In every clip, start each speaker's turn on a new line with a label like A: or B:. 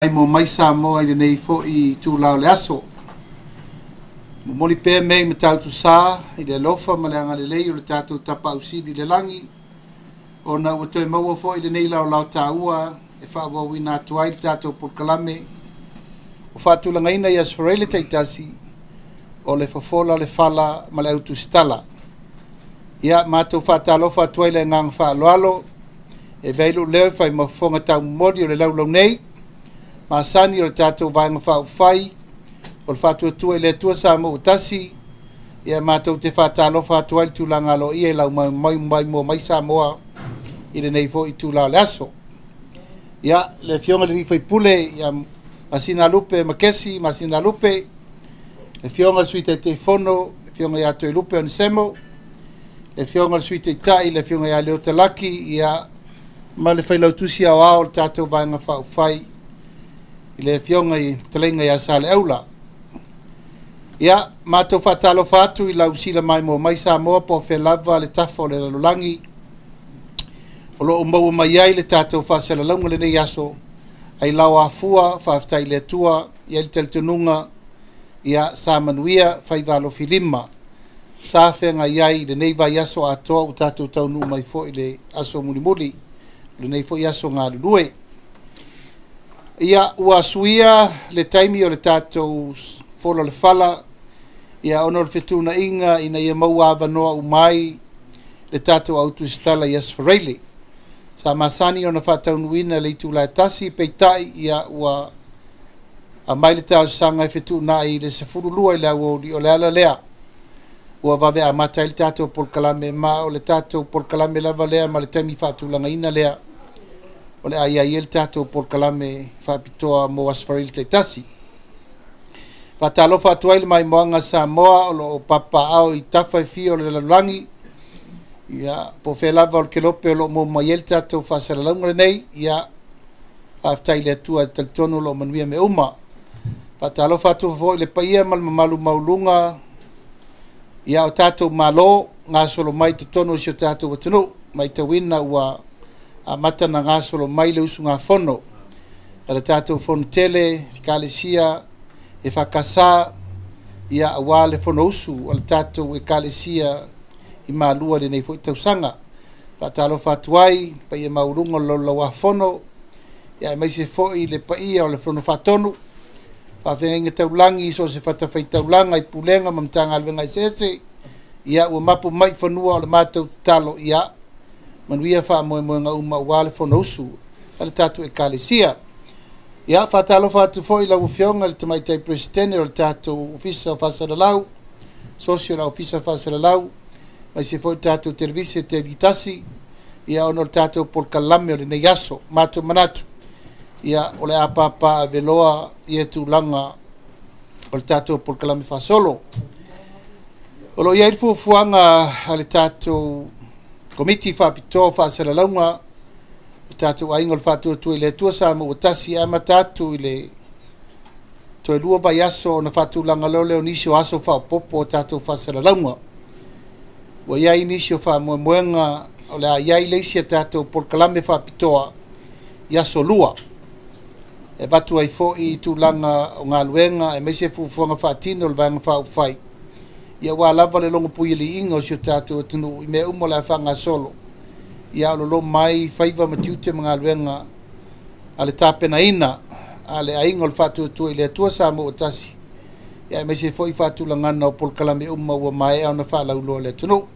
A: Maimoa mai Samoa i lenei foi itula o le aso. Momoli pea mea i Matautu Sa i le alofa ma le agalelei o le tatou Tapaau Sili i le lagi, ona ua toe maua foi lenei laolao taua e faaauauina atu ai le tatou polokalame ua faatulagaina i Aso Faraile taitasi o le Fofola le Fala ma le Autusitala. Ia, matou faatalofa atu ai i le agaga faaaloalo e avea ai lou leo e fai ma fofoga taumomoli o le laulau nei, masani o le tatou Vaega Faaupufai o le Faatuatua i le Atua Samoa ua Tasi. Ia, matou te faatalofa atu ai i le tulaga aloaia i lau maimoa mai Samoa i lenei foi itula o le aso. Ia, le Afioga i le sui usufono ia Masinalupe Makesi Masinalupe, le Afioga i le Sui Taitaifono, le Afioga ia Toelupe Onesemo, le Afioga i le Sui Taitai, le Afioga ia Leo Talaki, ia, ma le Failautusi Aoao o le tatou Vaega Faaupufai i le Afioga i Fetalaiga ia Saleaula. Ia, matou faatalofa atu i lau sila maimoa mai Samoa po o fea lava le tafa o le lalolagi o lo o maua mai ai le tatou faasalalauga lenei aso, ai lao afua, faafetai i le Atua, i ai le talitonuga, ia, sa manuia faiva alofilima sa feagai ai i lenei vaiaso atoa ua tatou taunuu mai foi i le aso mulimuli, lenei foi aso galulue. Ia, ua suia le taimi o le tatou fola o le fala, ia, ona o le fetuunaiga ina ia maua avanoa uma ai le tatou autusitala i Aso Faraile. Sa masani ona faataunuuina le itula e 1, peitai, ia, ua aumai le talosaga e fetuunai i le 12 i le aoauli. O le ala lea ua vave amata ai le tatou polokalame, ma o le tatou polokalame lava lea ma le taimi faatulagaina lea o le a i ai le tatou polokalame faapitoa mo Aso Faraile taitasi. Faatalofa atu ai le maimoaga Samoa o lo o papaao i tafa e fia o le lalolagi, ia, po o fea lava o le kelope o lo o maua mai ai le tatou faasalalauga lenei. Ia, faafetai i le Atua e talitonu o lo o manuia mea uma. Faatalofa atu foi i le paia ma le mamalu maualuga, ia, o tatou malo gasolo mai totonu o si o tatou atunuu. Matauina ua amata na gasolo mai le usugafono a le tatou fono tele Ekalesia e Fakasa, ia, aua le fonousu a le tatou Ekalesia i Malua i lenei foi tausaga. Faatalofa atu ai paia maualuga o le Laulau-a-Fono, ia, aemaise foi le paia o le Fono Faatonu, faafeagaiga taulagi i so o se fatafaitaulaga i pulega ma Matagaluega eseese, ia, ua mapu mai i fanua. O le matou tatalo, ia manuia faamoemoega uma aua le fonousu a le tatou Ekalesia. Ia, faatalofa atu foi i lau Afioga i le Tamaitai Peresetene o le tatou Ofisa o Faasalalau, Sosi o le Ofisa Faasalalau, aemaise foi le tatou Televise TV1, ia, ona o le tatou polokalame o lenei aso. Matou manatu, ia, o le a papa aveloa ia tulaga o le tatou polokalame faasolo. O lo o i ai le fuafuaga a le tatou Komiti Faapitoa o Faasalalauga, le tatou Aiga o le Faatuatua i le Atua Samoa ua Tasi, e amata atu i le toe 2 vaiaso ona faatulaga loa lea o nisi o aso faaopoopo o tatou faasalalauga. Ua i ai nisi o faamoemoega o le a i ai le isi a tatou polokalame faapitoa i aso 2 e avatu ai foi tulaga o galuega aemaise fuafuaga faatino o le Vaega Faaupufai, ia, aua lava le logopuialiiga o si o tatou atunuu i mea uma o le a faagasolo, ia, o lo mai faiva ma tiute ma galuega a le tapenaina a le Aiga o le Faatuatua i le Atua Samoa ua Tasi, ia, aemaise foi faatulagana o polokalame uma ua maea ona faalauiloa i le atunuu.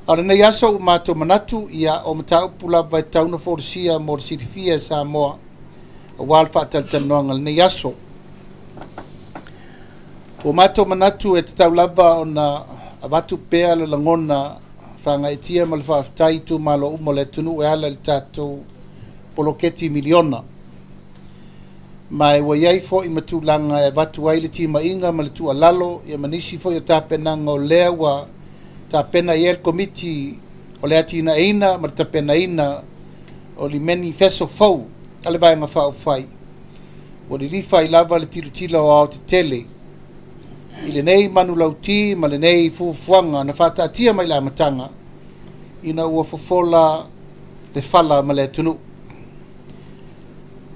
A: A o lenei aso ua matou manatu, ia, o mataupu lava e tatau ona folasia mo le silafia e Samoa aua le faatalatalanoaga o lenei aso. Ua matou manatu e tatau lava ona avatu pea le lagona faagaeetia ma le faafetai i itumalo uma o le atunuu e ala i le tatou poloketi miliona. Ma e ua i ai foi ma tulaga e avatu ai le timaiga ma le tuualalo, ia, ma nisi foi o tapenaga o lea ua tapena i ai le Komiti o le atinaeina ma le tapenaina o le manifesto fou a le Vaega Faaupufai. Ua lilifa ai lava le tilotilo aoaotetele i lenei manulauti ma lenei fuafuaga na faataatia mai le amataga ina ua fofola le fala ma le atunuu.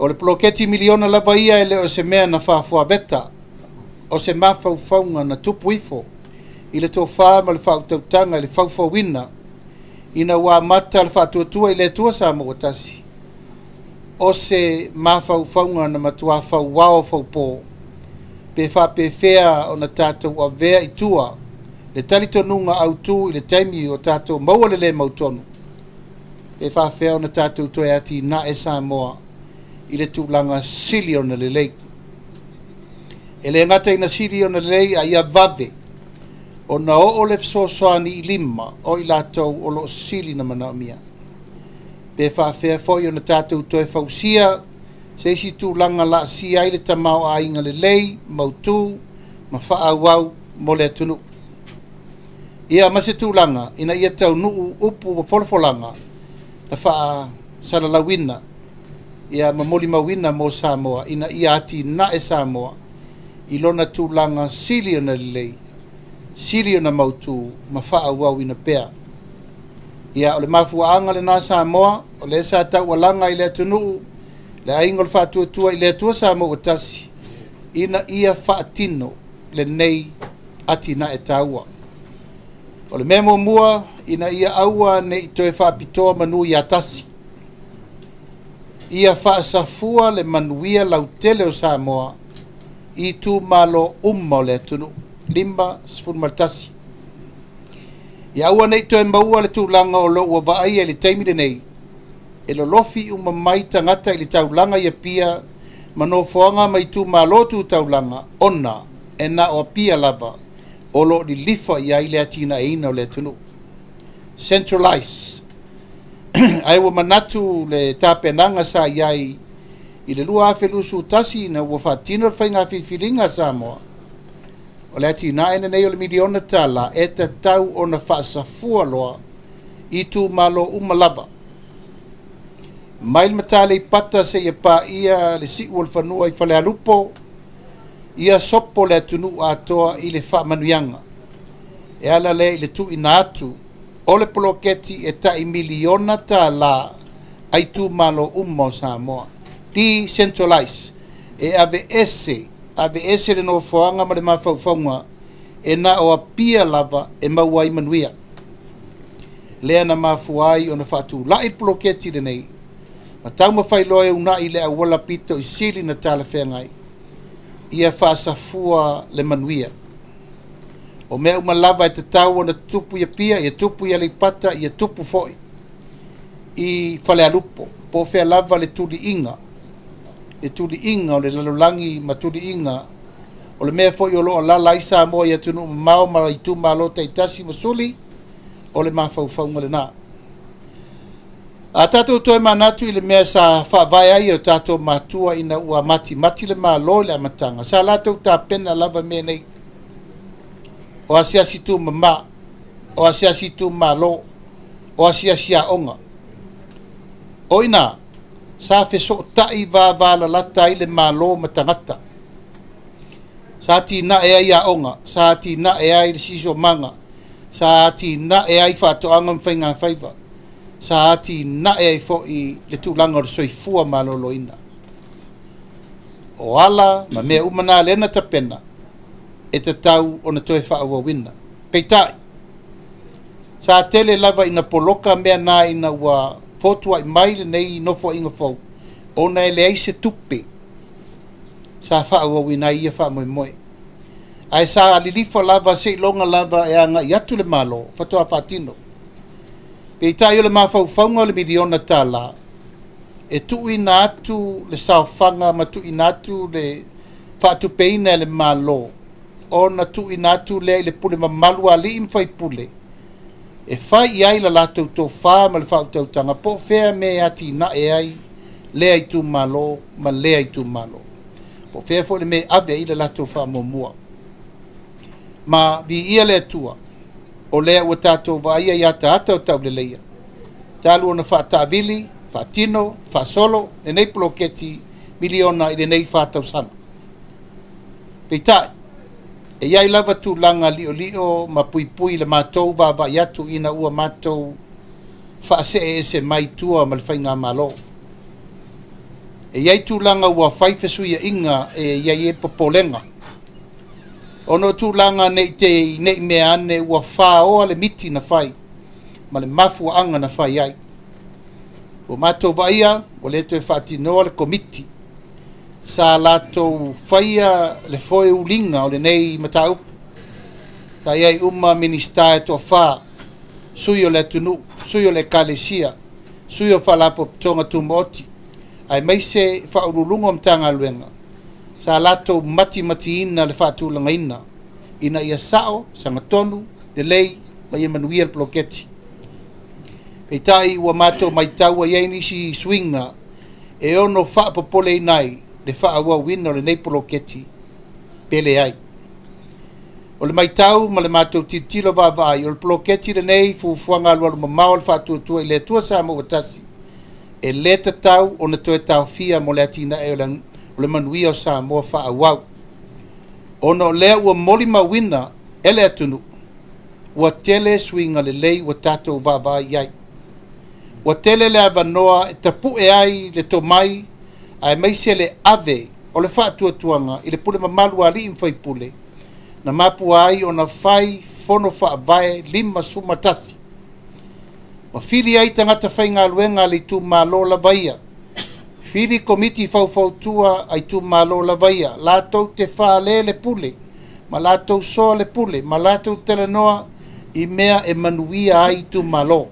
A: O le poloketi miliona lava ia e le o se mea na faafuaveta, o se mafaufauga na tupu ifo i le tofa ma le faautautaga i le faufauina ina ua amata le Faatuatua i le Atua Samoa ua Tasi, o se mafaufauga na matua fauao faupo, pe faapefea ona tatou avea i tua le talitonuga autu i le taimi o tatou maua le le mautonu, pe faafefea ona tatou toe atinae Samoa i le tulaga sili ona lelei. E le gata ina sili ona lelei a ia vave ona oo le fesoasoani i lima o i latou o lo o sili na manaomia. Pe faafefea foi ona tatou toe fausia se isi tulaga laasia ai le tamaoaiga lelei, mautu ma faaauau mo le atunuu. Ia ma se tulaga ina ia taunuu upu ma folafolaga na faasalalauina ia ma molimauina mo Samoa ina ia atinae Samoa i lona tulaga sili ona lelei, sili ona mautu ma faaauauina pea. Ia o le mafuaaga lena Samoa, o lea sa taualaga i le atunuu le aiga o le Faatuatua i le Atua Samoa ua Tasi, ina ia faatino lenei atinae taua. O le mea muamua, ina ia aua ne i toe faapitoa manu ia tasi. Ia faasafua le manuia lautele o Samoa i itumalo uma o le atunuu. 51. Ia aua ne i toe maua le tulaga o lo o ua vaaia i le taimi lenei, e lolofi uma mai tagata i le taulaga i Apia ma nofoaga ma itumalo tu taulaga, ona e na o Apia lava o lo o lilifa i ai le atinaeina o le atunuu. Centralize. Ae ua manatu le tapenaga sa i ai i le 2021 ina ua faatino le faiga filifiliga a Samoa, o le atinae lenei o le miliona tala e tatau ona faasafua loa i itumalo uma lava. Mai le Mataleipata seia paia le siu o le fanua i Falealupo, ia sopo le atunuu atoa i le faamanuiaga. E ala lea i le tuuina atu o le poloketi e tai miliona tala a itumalo uma o Samoa. Decentralize. E aveese le nofoaga ma le mafaufauga e na o Apia lava e maua ai manuia. Lea na mafua ai ona faatulai le poloketi lenei, ma taumafai loa e unai le auala pito i sili na talafeagai, ia faasafua le manuia. O mea uma lava e tatau ona tupu i Apia, ia tupu i Aleipata, ia tupu foi i Falealupo, po o fea lava le tuliiga o le lalolagi ma tuliiga o le mea foi o lo o alaala ai Samoa i atunuu mamao ma itumalo taitasi ma suli, o le mafaufauga lena. A tatou toe manatu i le mea sa faavae ai o tatou matua ina ua matimati le Malo i le amataga, sa latou tapena lava mea nei. O asiasi tumama, o asiasi itumalo, o asiasi aoga. O ina, sa fesootai vavalalata ai le Malo ma tagata. Sa atinae ai aoga, sa atinae ai le siosiomaga, sa atinae ai faatoaga ma faigafaiva, sa atinae ai foi le tulaga o le soifua maloloina. O ala ma mea uma na lea na tapena e tatau ona toe faaauauina. Peitai, sa tele lava ina poloka mea na ina ua fotuai mai lenei nofoaiga fou, ona e leai se tupe sa faaauauina ai ia faamoemoe. Ae sa lilifa lava seiloga lava e agai atu le Malo faatoa faatino. Peitai o le mafaufauga o le miliona tala e tuuina atu le saofaga ma tuuina atu le faatupeina e le Malo, ona tuuina atu lea i le pule mamalu a alii ma faipule e fai i ai la latou tofa ma le faautautaga po o fea mea e atinae ai lea itumalo ma lea itumalo, po o fea foi le mea e ave ai le latou faamuamua. Ma viia le Atua, o lea ua tatou vaaia i ataata o tauleleia, talu ona faataavili, faatino, faasolo lenei poloketi miliona i lenei 4 tausaga. Peitai, e i ai lava tulaga liolio ma puipui le matou vaavaai atu ina ua matou faaseeese mai tua ma le faigamalo. E i ai tulaga ua fai fesuiaiga e i ai popolega. Ona o tulaga nei te nei mea ane ua faoa le miti na fai ma le mafuaaga na fai ai. Ua matou vaaia ua le toe faatinoa le komiti sa latou faia le foeuliga o lenei mataupu. Sa i ai uma Minisita e toafa, sui o le atunuu, sui o le ekalesia, sui o Faalapotopotoga Tumaoti, aemaise faauluuluga o Matagaluega sa latou matimatiina le faatulagaina ina ia sao, sagatonu, lelei ma ia manuia le poloketi. Peitai ua matou matau ai nisi suiga e ono faapopoleina ai le faaauauina o lenei poloketi pe leai. O le matau ma le matou tilotilo vaavaai o le poloketi lenei fuafuaga alualu mamao o le faatuatua i le Atua Samoa ua tasi e le tatau ona toe taofia mo le atinae o le manuia o Samoa faaauau. Ona o lea ua molimauina e le atunuu ua tele suiga lelei ua tatou vaavaai ai. Ua tele le avanoa e tapue ai le tomai aemaise le ave o le faatuatuaga i le pule mamalu a alii ma faipule na mapua ai ona fai fono faavae 51. Ma fili ai tagata faigaluega a le itumalo lava ia. Fili komiti faufautua a itumalo lava ia. Latou te fale le pule, ma latou soa le pule, ma latou talanoa i mea e manuia ai itumalo.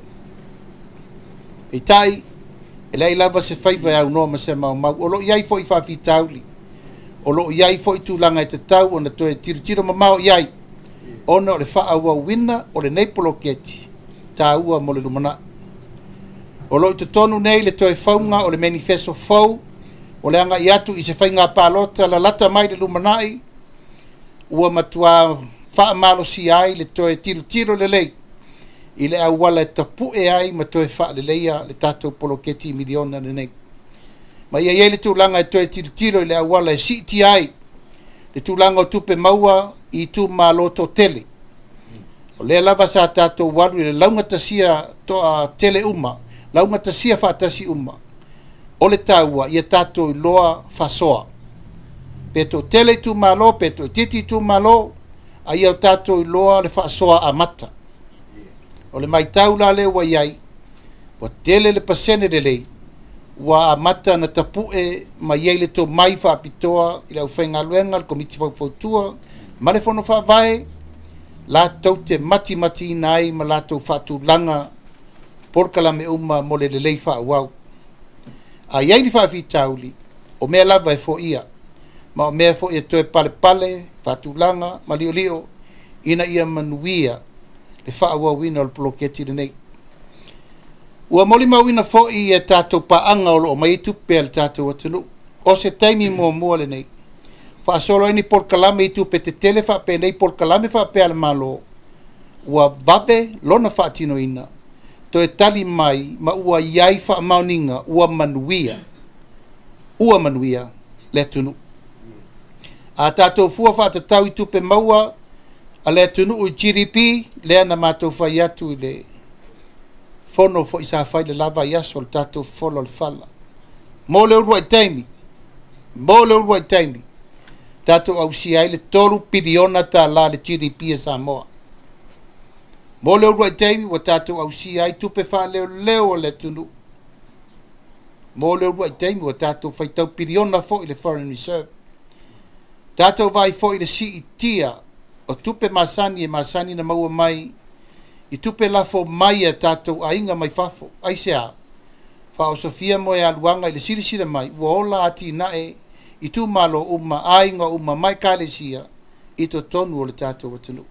A: Peitai, e leai lava se faiva e aunoa ma se maumau. O lo o i ai foi faafitauli. O lo o i ai foi tulaga e tatau ona toe tilotilo mamao i ai, ona o le faaauauina o lenei poloketi taua mo le lumanai. O lo o i totonu nei le toe fauga o le manifesto fou o le agai atu i se faiga palota lalata mai le lumanai, ua matua faamalosia ai le toe tilotilo lelei i le auala e tapue ai ma toe faaleleia le tatou poloketi miliona lenei. Ma ia i ai le tulaga e toe tilotilo i le auala e siitia ai le tulaga o tupe maua i itumalo toatele. O lea lava sa tatou alu i le laugatasia toatele uma, laugatasia faatasi uma, o le taua ia tatou iloa faasoa. Pe toatele itumalo, pe toaitiiti itumalo, a ia tatou iloa le faasoa amata. O le matau la lea ua i ai, ua tele le pasene lelei, ua amata na tapue ma i ai le tomai faapitoa i le aufaigaluega, le komiti faufautua, ma le fono faavae, latou te matimatiina ai ma latou faatulaga polokalame uma mo le lelei faaauau. A i ai ni faafitauli, o mea lava e foia, ma o mea foi e toe palepale, faatulaga ma liolio, ina ia manuia le faaauauina o le poloketi lenei. Ua molimauina foi e tatou paaga o lo o mai ai tupe a le tatou atunuu. O se taimi muamua lenei. Faasolo ai ni polokalame i tupe tetele faapenei polokalame faapea a le Malo, ua vave lona faatinoina, toe tali mai ma ua i ai faamaoniga ua manuia le atunuu. A tatou fua faatatau i tupe maua a le atunuu i GDP, lea na matou fai atu i le fono foi sa fai le lava i aso o le tatou fofola o le fala. Mo le uluai taimi, tatou ausia ai le $3 piliona le GDP a Samoa. Mo le uluai taimi ua tatou ausia ai tupe faaleoleo a le atunuu. Mo le uluai taimi ua tatou faitau piliona foi le foreign reserve. Tatou vaai foi le siitia o tupe masani e masani na maua mai i tupe lafo mai a tatou aiga mai fafo. Aisea, faaosofia mo e aluaga i le silasila mai ua ola atinae itumalo uma, aiga uma, mai ekalesia i totonu o le tatou atunuu.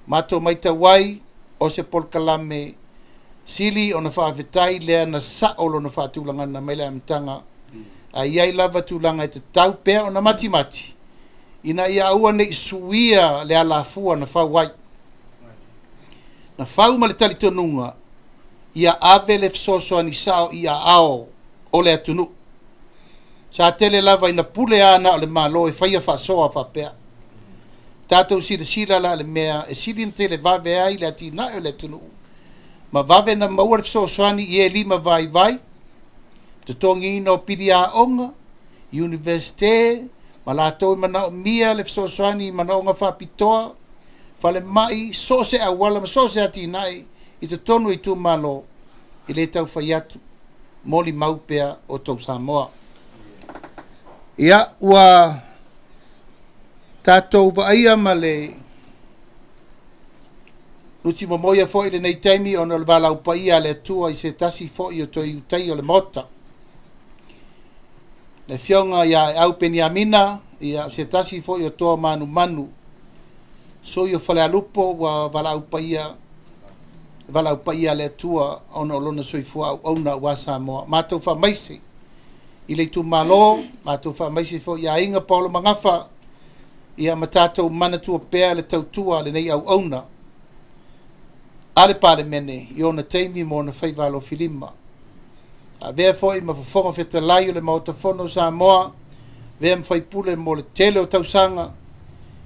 A: Matou matau ai o se polokalame sili ona faafetai lea na sao lona faatulagana mai le amataga, a i ai lava tulaga e tatau pea ona matimati ina ia aua nei suia le alafua na fau ai. Na fau ma le talitonuga ia ave le fesoasoani sao i aao o le atunuu. Sa tele lava ina pule ana o le Malo e faia faasoa faapea. Tatou silasila la le mea e sili na tele vave ai le atinae o le atunuu, ma vave na maua le fesoasoani i e lima vaivai, Totogiina o pili aoga, Iunivesite, ma latou e manaomia le fesoasoani i manaoga faapitoa, falemai, so o se auala ma so o se atinae i totonu o itumalo, e le tau fai atu, molimau pea outou Samoa. Ia, ua tatou vaaia ma le nutimomoia foi i lenei taimi ona o le valaau paia a le Atua i se tasi foi o toe Iutaia o le Maota, le Afioga ia Aeau Peniamina, ia o se tasi foi o toa manumanu, sui o Falealupo ua valaau paia, valaau paia a le Atua ona o lona soifua auauna aua Samoa. Matou faamaise i le itumalo, matou faamaise foi i aiga Paolo Magafa, ia ma tatou manatua pea le tautua a lenei auauna a le Palemene i ona taimi ma ona faiva alofilima. Avea foi ma Fofoga Fetalai o le Maota Fono o Samoa, avea ma faipule mo le tele o tausaga,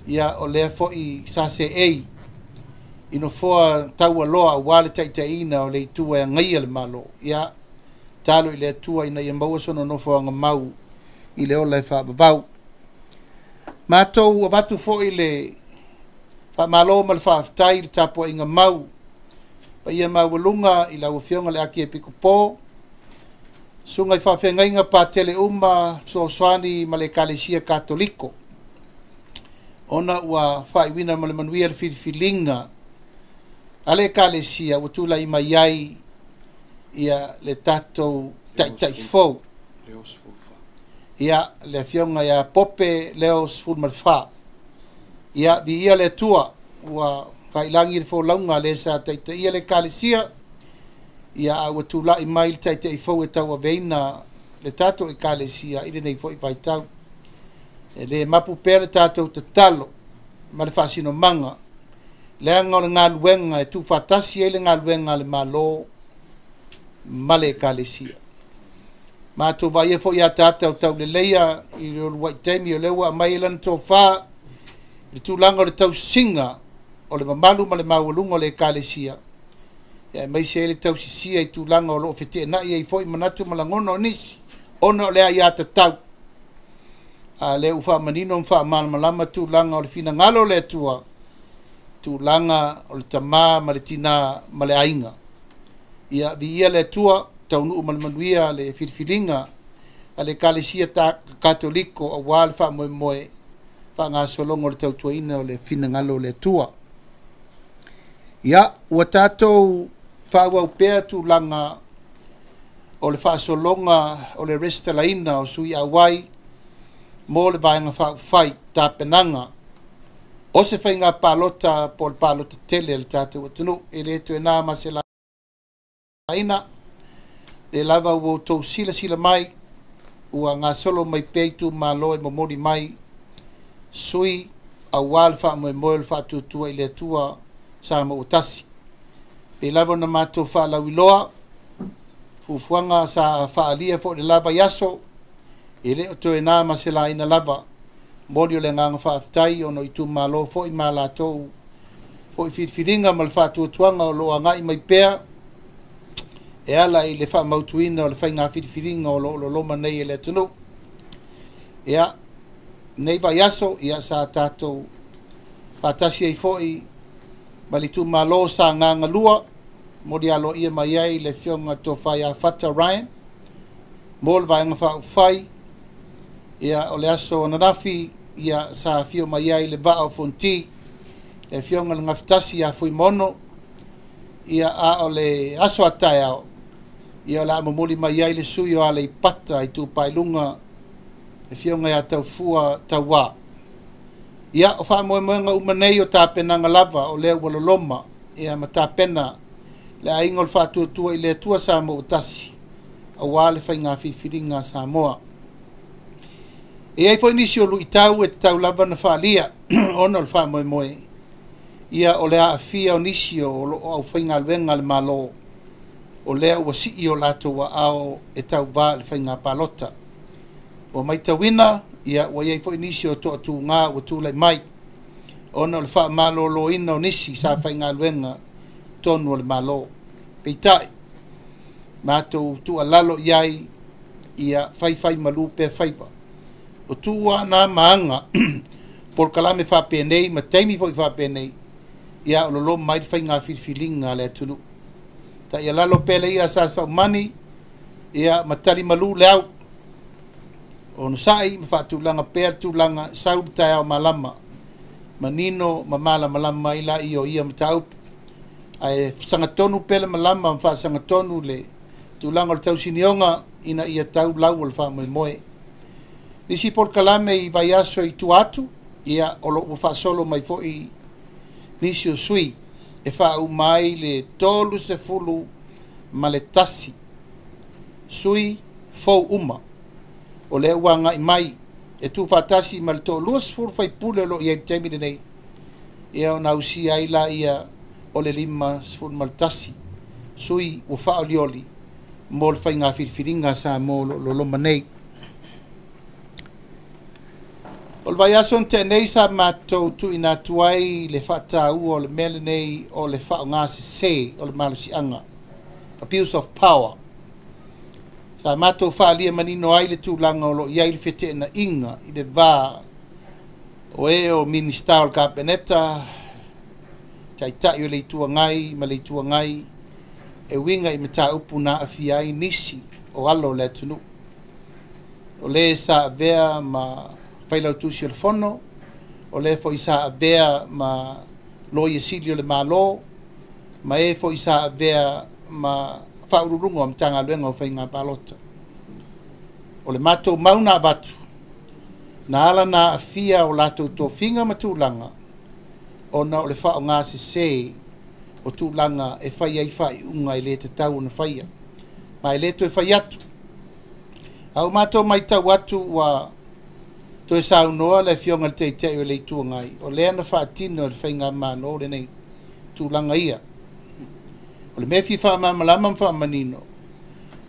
A: ia o lea foi sa seei i nofoa taualoa aua le taitaiina o le itu e agaia le Malo. Ia, talo i le Atua ina ia maua sona nofoaga mau i le ola e faavavau. Matou avatu foi le faamalo ma le faafetai i le tapuaiga mau paia maualuga i lau Afioga i le Akiepikopo, susuga i faafeagaiga patele uma fesoasoani ma le Ekalesia Katoliko, ona ua faaiuina ma le manuia le filifiliga a le Ekalesia ua tulai mai ai ia le tatou taitai fou, ia le Afioga ia Pope Leo 14. Ia viia le Atua ua failagi le folauga a le sa taitaia le Ekalesia, ia a ua tulai mai le taitai fou e tauaveina le tatou Ekalesia i lenei foi vaitau. E le mapu pea le tatou tatalo ma le faasinomaga, leaga o le galuega e tuufaatasi ai le galuega a le Malo ma le Ekalesia. Matou vaaia foi ataata o tauleleia i le uluai taimi o lea ua aumai ai lana tofa i le tulaga o le tausiga o le mamalu ma le maualuga o le Ekalesia, aemaise ai le tausisia i tulaga o lo o feteenai ai foi manatu ma lagona o nisi ona o le aiatatau. A lea ua faamanino ma faamalamalama tulaga o le finagalo o le Atua, tulaga o le tama ma le tina ma le aiga. Ia viia le Atua, taunuu ma le manuia le filifiliga a le Ekalesia Katoliko aua le faamoemoe faagasologa o le tautuaina o le finagalo o le Atua. Ia, ua tatou faaauau pea tulaga o le faasologa o le resitalaina o sui auai mo le Vaega Faaupufai, tapenaga o se faiga palota po o le palota tele a le tatou atunuu. E le toe na ma se laina, lea lava ua outou silasila mai, ua gasolo mai pea itumalo e momoli mai sui aua le faamoemoe o le faatuatua i le Atua Samoa ua tasi. Pei lava ona matou faalauiloa, fuafuaga sa faaalia foi i le la vaiaso, e le o toe na ma se laina lava. Momoli o le agaga faafetai ona o itumalo foi ma latou foi filifiliga ma le faatuatuaga o lo o agai mai pea e ala i le faamautuina o le faiga filifiliga o lo o loloma nei e le atunuu. Ia, nei vaiaso, ia sa tatou faatasi ai foi ma le itumalo Sagaga 2, momoli aloaia mai ai le Afioga i le Tofa ia Fata Ryan mo le Vaega Faaupufai. Ia, o le aso ananafi, ia sa afio mai ai le Vaa o Fonoti, le Afioga i le Gafatasi ia Fuimaono. Ia, a o le aso a taeao, ia o le a momoli mai ai le sui o Aleipata Itupa i Luga, le Afioga ia Taufua Tauā. Ia, o faamoemoega uma nei o tapenaga lava o lea ua loloma, ia ma tapena le aiga o le faatuatua i le Atua Samoa ua tasi aua le faiga filifiliga a Samoa. E i ai foi nisi o luitau e tatau lava ona faaalia ona o le faamoemoe, ia o le aafia o nisi o lo o aufaigaluega a le Malo, o lea ua sii o latou aao e tauvā i le faiga palota. Ua matauina, ia ua i ai foi nisi o toatuga ua tulai mai ona o le faamaloloina o nisi sa faigaluega tonu o le Malo. Peitai, matou tuualalo i ai Ia faifaimalu pea faiva. O tu na ma aga polokalame faapenei ma taimi foi faapenei, ia o lo mai le faiga filifiliga a le atunuu. Ta'ialalo pea le ia sa saumani, ia ma talimalu le au. Onosa'i ma faatulaga pea le tulaga sau le taeao malama. Manino ma malamalama ai laia o ia mataupu. Ae sagatonu pea le malama ma faasagatonu le tulaga o le tausinioga ina ia tau lau o le faamoemoe. Nisi polokalame i vaiaso i tua atu, ia o lo o ua faasolo mai foi nisi o sui e faauma ai le 31 sui fou uma. O lea ua agai mai e tuufaatasi ma le 20 faipule o lo o i ai i le taimi lenei, ia ona ausia ai laia o le 51 sui ua faaolioli mo le faiga filifiliga a Samoa o lo o loloma nei. O le vaiaso na tea nei sa matou tuuina atu ai le faataua o le mea lenei o le faaaoga sese o le malosiaga, abuse of power. Sa matou faaalia manino ai le tulaga o lo o i ai le feteenaiga i le va o e o Minisita o le Kapeneta, Taitai o le Itu Agai ma le Itu Agai e uiga i mataupu na aafia ai nisi o alo o le atunuu. O le sa avea ma Failautusi o le Fono, o le foi sa avea ma Loia Sili o le Malo, ma e foi sa avea ma faauluuluga o Matagaluega o Faiga Palota. O le matou mau na avatu, na ala na aafia o latou tofiga ma tulaga ona o le faaaoga sese o tulaga e fai ai faaiuga e le tatau ona faia. Ma e le toe fai atu. A ua matou matau atu ua toe saunoa le Afioga i le Taitai o le Itu Agai, o lea na faatino e le faigamalo lenei tulaga ia. O le mea e fia faamalamalama ma faamanino,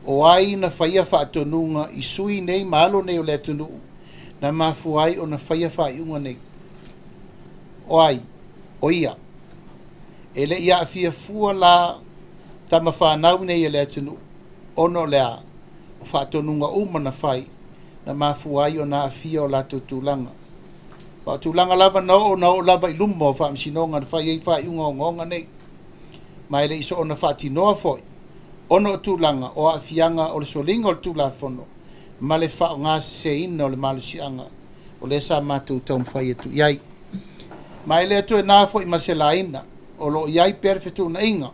A: o ai na faia faatonuga i sui nei ma alo nei o le atunuu na mafua ai ona faia faaiuga nei? O ai? O ia. E le i aafia fua la tama fanau nei e le atunuu, ona o le a? O faatonuga uma na fai na mafua ai ona aafia o latou tulaga. Ma o tulaga lava na oo lava i luma o faamasinoga na fai ai faaiuga ogaoga nei. Ma e le i soona faatinoa foi, ona o tulaga o aafiaga o le soliga o le Tulafono ma le faaaoga seseina o le malosiaga o lea sa matou taumafai atu i ai. Ma e le toe na foi ma se laina, o lo o i ai pea le fetuunaiga.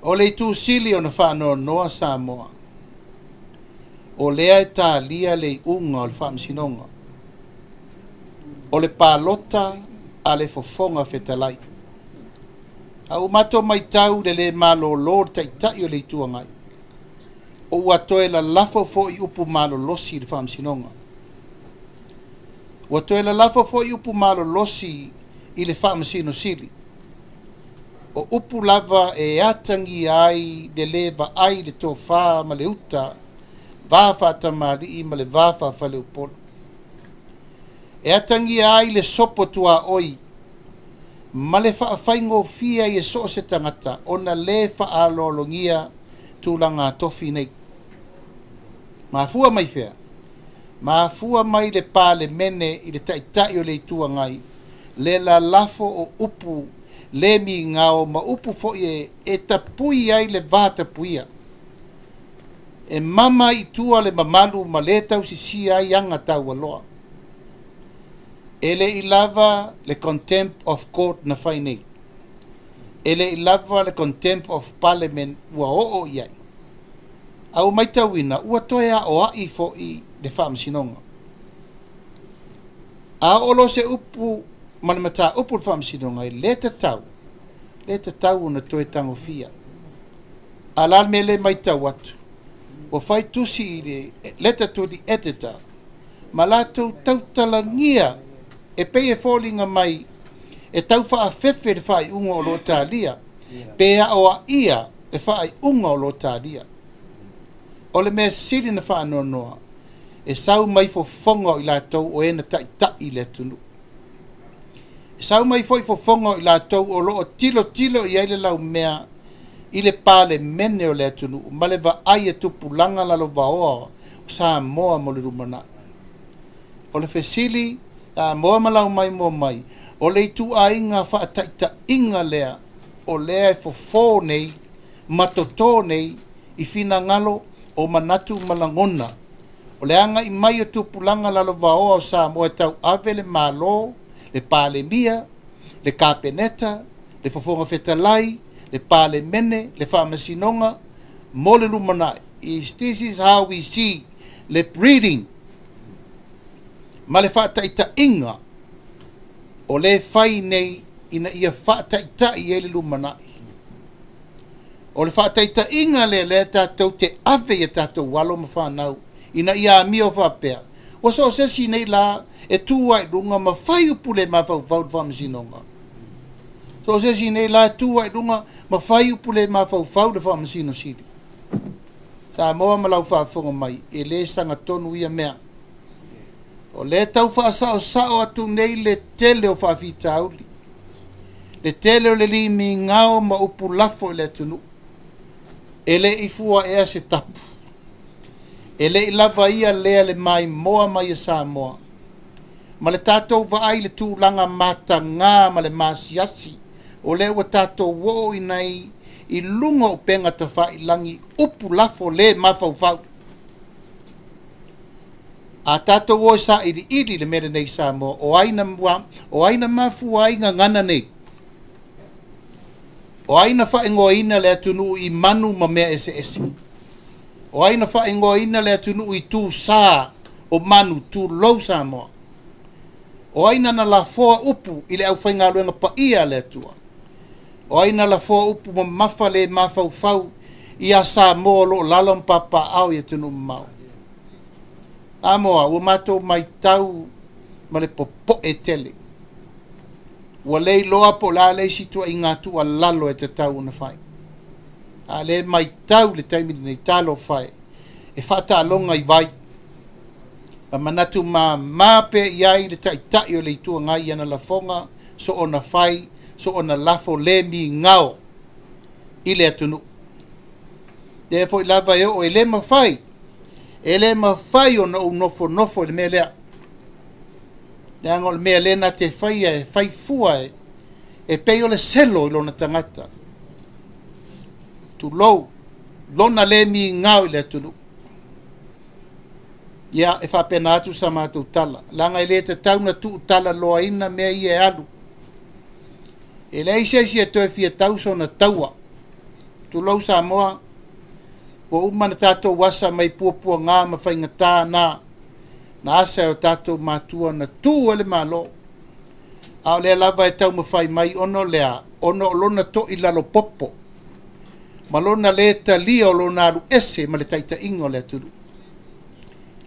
A: O le itu sili ona faanoanoa Samoa, o lea e talia le iuga o le faamasinoga, o le palota a le Fofoga Fetalai. A ua matou matau le le malolo o le Taitai o le Itu Agai, o ua toe lalafo foi upu malolosi i le faamasinoga. Ua toe lalafo foi upu malolosi i le Faamasino Sili. O upu lava e atagia ai le le vaai le tofa ma le uta, va faatamalii ma le va faafaleupolu. E atagia ai le sopo tuaoi ma le faafaigofie ai e so o se tagata ona le faaaloalogia tulaga tofi nei. Mafua mai fea? Mafua mai le Palemene i le Taitai o le Itu Agai, le lalafo o upu le migao ma upu foi e tapui ai le va tapuia. E mama i tua le mamalu ma le tausisia ai aga taualoa. E le i lava le contempt of court na fai nei. E le i lava le contempt of parliament ua oo i ai. A ua matauina, ua toe aoai foi le faamasinoga. A oo loa se upu ma le mataupu le faamasinoga, e le tatau ona toe tagofia. A la le mea le matau atu, ua fai tusi i le letter to the editor, ma latou tautalagia e pei e foliga mai e tau faafefe le faaiuga o lo o talia, pe aoaia le faaiuga o lo o talia. O le mea sili na faanoanoa, e sau mai fofoga o i latou o e na taitai le atunuu. E sau mai foi fofoga o i latou o lo o tilotilo i ai le laumea i le Palemene o le atunuu ma le vaai a tupulaga lalovaoa o Samoa mo le lumanai. O le fesili, Samoa ma lau maimoa mai, o le ituaiga faataitaiga lea o lea e fofo nei ma totō nei i finagalo o manatu ma lagona. O le agai mai o tupulaga lalovaoa o Samoa e tauave le Malo, le Palemia, le Kapeneta, le Fofoga Fetalai, le Palemene, le Faamasinoga mo le lumanai. Is this is how we see le breeding ma le faataitaiga o lea e fai nei ina ia faataitai ai le lumanai. O le faataitaiga lea lea tatou te ave i a tatou alo ma fanau ina ia amio faapea. Ua so o se isi nei la e tu ai i luga ma fai upu le mafaufau i le Faamasinoga. So o se isi nei la e tu ai i luga ma fai upu le mafaufau i le Faamasino Sili. Samoa ma lau faafofoga mai, e le sagatonu ia mea. O lea tau faasaosao atu nei le tele o faafitauli, le tele o le limigao ma upu lafo i le atunuu. E le i fua ea se tapu. E le i lava ia lea le maimoa mai a Samoa. Ma le tatou vaai i le tulaga matagā ma le masiasi, o lea ua tatou oo i nei i luga o upega tafailagi upu lafo le mafaufau. A tatou o e sailiili le mea lenei i Samoa, o ai na, o ai na mafua ai gagana nei? O ai na faaigoaina le atunuu i manu ma mea eseese? O ai na faaigoaina le atunuu i tusa o manu, tulou Samoa? O ai na na lafoa upu i le aufaigaluega paia a le Atua? O ai na lafoa upu mamafa le mafaufau ia Samoa o lo o lalo ma papaaao i atunuu mamao? Samoa, ua matou matau ma le popoe tele. Ua le iloa po o le a le isi ituaiga tuualalo e tatau ona fai. A o lea e matau i le taimi lenei, talofa e, e faataaloga i vai. Ma manatu mama pea i ai le Taitai o le Itu Agai i ana lafoga, soona fai, soona lafo le migao i le atunuu. Lea foi lava e oo e le mafai, e le mafai ona ou nofonofo i le mea lea. Leaga o le mea lea na te faia e fai fua e pei o le selo i lona tagata. Tulou, lona le migao i le atunuu. Ia, e faapena atu sa matou tala, leaga e le tatau ona tuutalaloaina mea ia e alu. E leai se isi e toe fia tau sona taua. Tulou Samoa, ua uma ona tatou asa mai puapuaga ma faigata na, na asa e o tatou matua na tu ai le Malo. A o lea lava e taumafai mai ona o le a? Ona o lona to'i lalopopo ma lona lē talia o lona alu ese ma le taitaiga o le atunuu.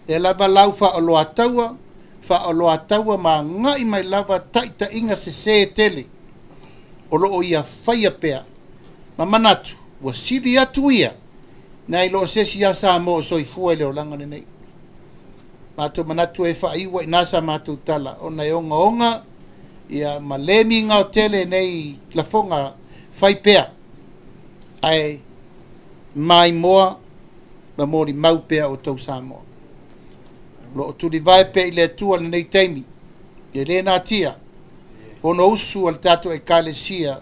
A: Lea lava lau faaoloataua, faaoloataua ma agai mai lava taitaiga sesē tele o lo o ia faia pea ma manatu ua sili atu ia nai lo o se isi ia Samoa o soifua i le olaga lenei. Matou manatu e faaiu ai i ina sa matou tala ona e ogaoga ia ma le migao tele nei lafoga fai pea ae maimoa ma molimau pea outou Samoa. O lo o tulivae pea i le Atua i lenei taimi, e le natia Fonousu a le tatou Ekalesia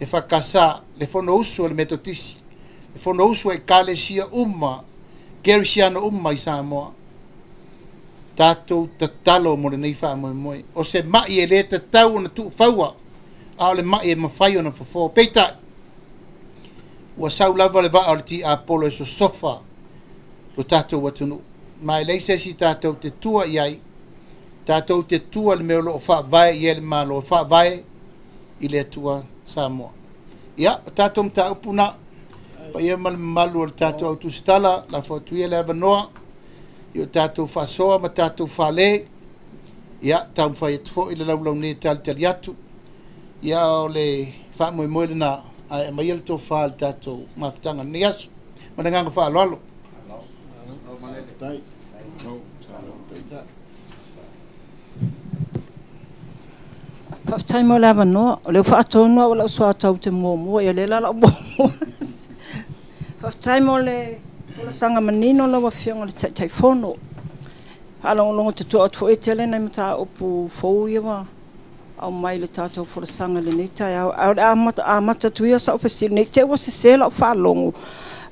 A: EFKS, le Fonousu a le Metotisi, le Fonousu a Ekalesia uma, Kerisiano uma i Samoa. Tatou tatalo mo lenei faamoemoe. O se mai e le tatau ona tuufaua, a o le mai e mafai ona fofo. Peitai, ua sau lava le vaa o le tiapolo e sosofa lo tatou atunuu. Ma e leai se isi tatou te tua i ai, tatou te tua i le mea o lo o faavae i ai le Malo, e faavae i le Atua Samoa. Ia, o tatou mataupu na, paia ma le mamalu o le tatou au tusitala, lafo atu ia le avanoa i o tatou faasoa ma tatou fale. Ia, taumafai atu foi le laulau nei e talitali atu. Ia, o le faamoemoe lena, ae aumaia le tofa i le tatou mafutaga i lenei aso. Ma le agaga faaaloalo.
B: Faafetai mo le avanoa. O lea ua faatonu au e lau soatau ou te muamua, ia o lea la o le a ou muamua. Faafetai mo le folasaga manino lau Afioga i le Taitaifono. Faalogologo totoa atu foi e tele nai mataupu fou ia ua aumai i le tatou folasaga i lenei taeao. Ae o le a amata atu ia sau fesili, ne i te i ua sese lau faalogo,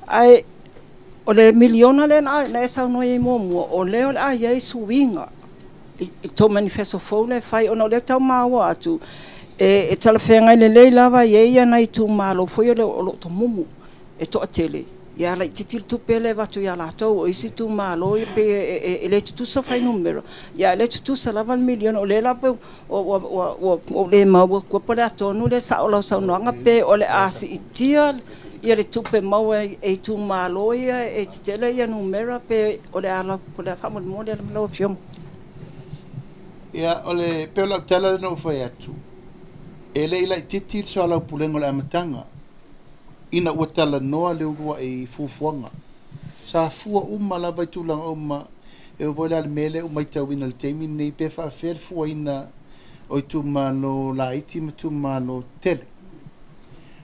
B: ae o le miliona lea na e saunoa i ai muamua, o lea o le a i ai suiga i tou manifesto fou lea e fai, ona o lea e tau maua atu, e talafeagai lelei lava e i ai nai itumalo foi o lo o tomumu e toatele, ia laitiiti le tupe lea e avatu ia latou. O isi itumalo e pei e le tutusa fuainumera, a o lea e tutusa lava le miliona. O lea la ua ou le maua atua po o le a tonu le sao o lau saunoaga, pe o le a siitia le tupe maua e itumalo ia e tetele numera, pe o le a, faamolemole lau Afioga.
A: Ia, o le pei o lau tala lea na ou fai atu, e le i laitiiti le soalaupulega o le amataga, ina ua talanoa le uluai fuafuaga. Sa fua uma lava i tulaga uma, e oo foi la i le mea lea ua matauina i le taimi lenei, pe faapefea le fuaina o itumalo laiti ma itumalo tetele.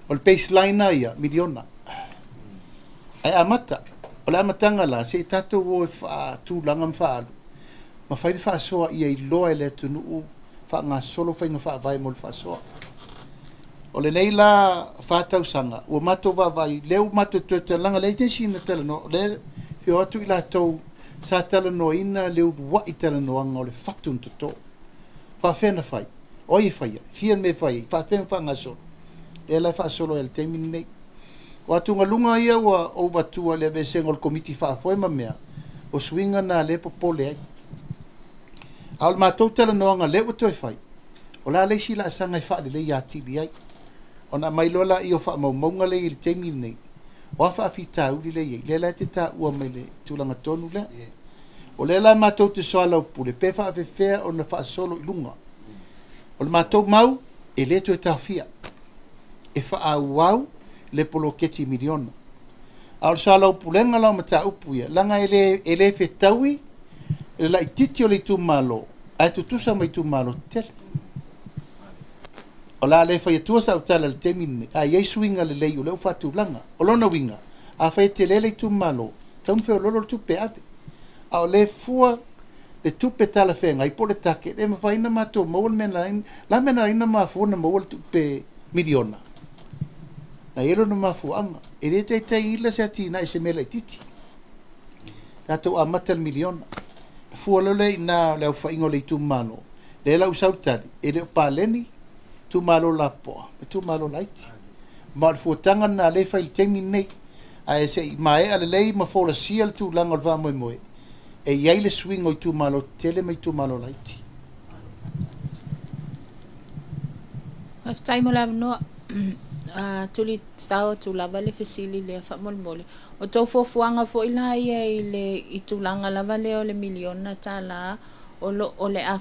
A: O le baseline lava ia, miliona. Ae amata, o le amataga la, se i tatou o e faatulaga ma faaalu, ma fai le faasoa ia iloa e le atunuu faagasolo faiga faavae mo le faasoa. O lenei la 4 tausaga, ua matou vaavaai, lea ua matou toe talanoa, leai se isi na talanoa, o lea e o atu i latou sa talanoaina le uluai talanoaga o le fatu na toto. Faafefea na fai, o ai e faia, fia le mea e fai ai, faafefea ona faagasolo. Lea la e faasolo ai i le taimi lenei. O atugaluga ia ua ou avatua i le aveesega o le komiti faafoe ma mea, o suiga na lea e popole ai. A o le matou talanoaga lea ua toe fai, o le a le isi laasaga e faaleleia atili ai. Ona aumai loa lea o faamaumauga lea i le taimi lenei, o a faafitauli lea e i ai, lea la e te taua mai le tulaga tonu lea. O lea la matou te soalaupule, pe faafefea ona faasolo i luga. O le matou mau, e le toe taofia, e faaauau le poloketi miliona. A o le soalaupulega la o mataupu ia, leaga e le fetaui le laitiiti o le itumalo, ae tutusa ma itumalo tetele. O le a le fai atua sau tala i le taimi lenei, ae i ai suiga lelei o lea ua faatulaga. O lona uiga, afai e tele le itumalo, tatau ona feoloolo le tupe e ave. A o lea fua le tupe talafeagai po o le target, e mafai ona matou maua le mea na la mea na ala ai ona mafua ona maua le tupe miliona. Na i ai lona mafuaaga. E le taitai ila se atinae i se mea laitiiti. Tatou amata le miliona. Fua loa lea i ina o le aofaiga o le itumalo, lea la ua sau le tali, e le o paleni itumalo lapopoa ma itumalo laiti. Ma o le fuataga lena lea e fai i le taimi lenei. Ae se i maea lelei ma folasia le tulaga o le faamoemoe, e i ai le suiga o itumalo tetele ma itumalo laiti.
C: Faafetai mo le avanoa. Tuli tatao atu lava le fesili lea faamolemole. O tou fuafuaga foi la ia i le i tulaga lava lea o le miliona tala o lo o le a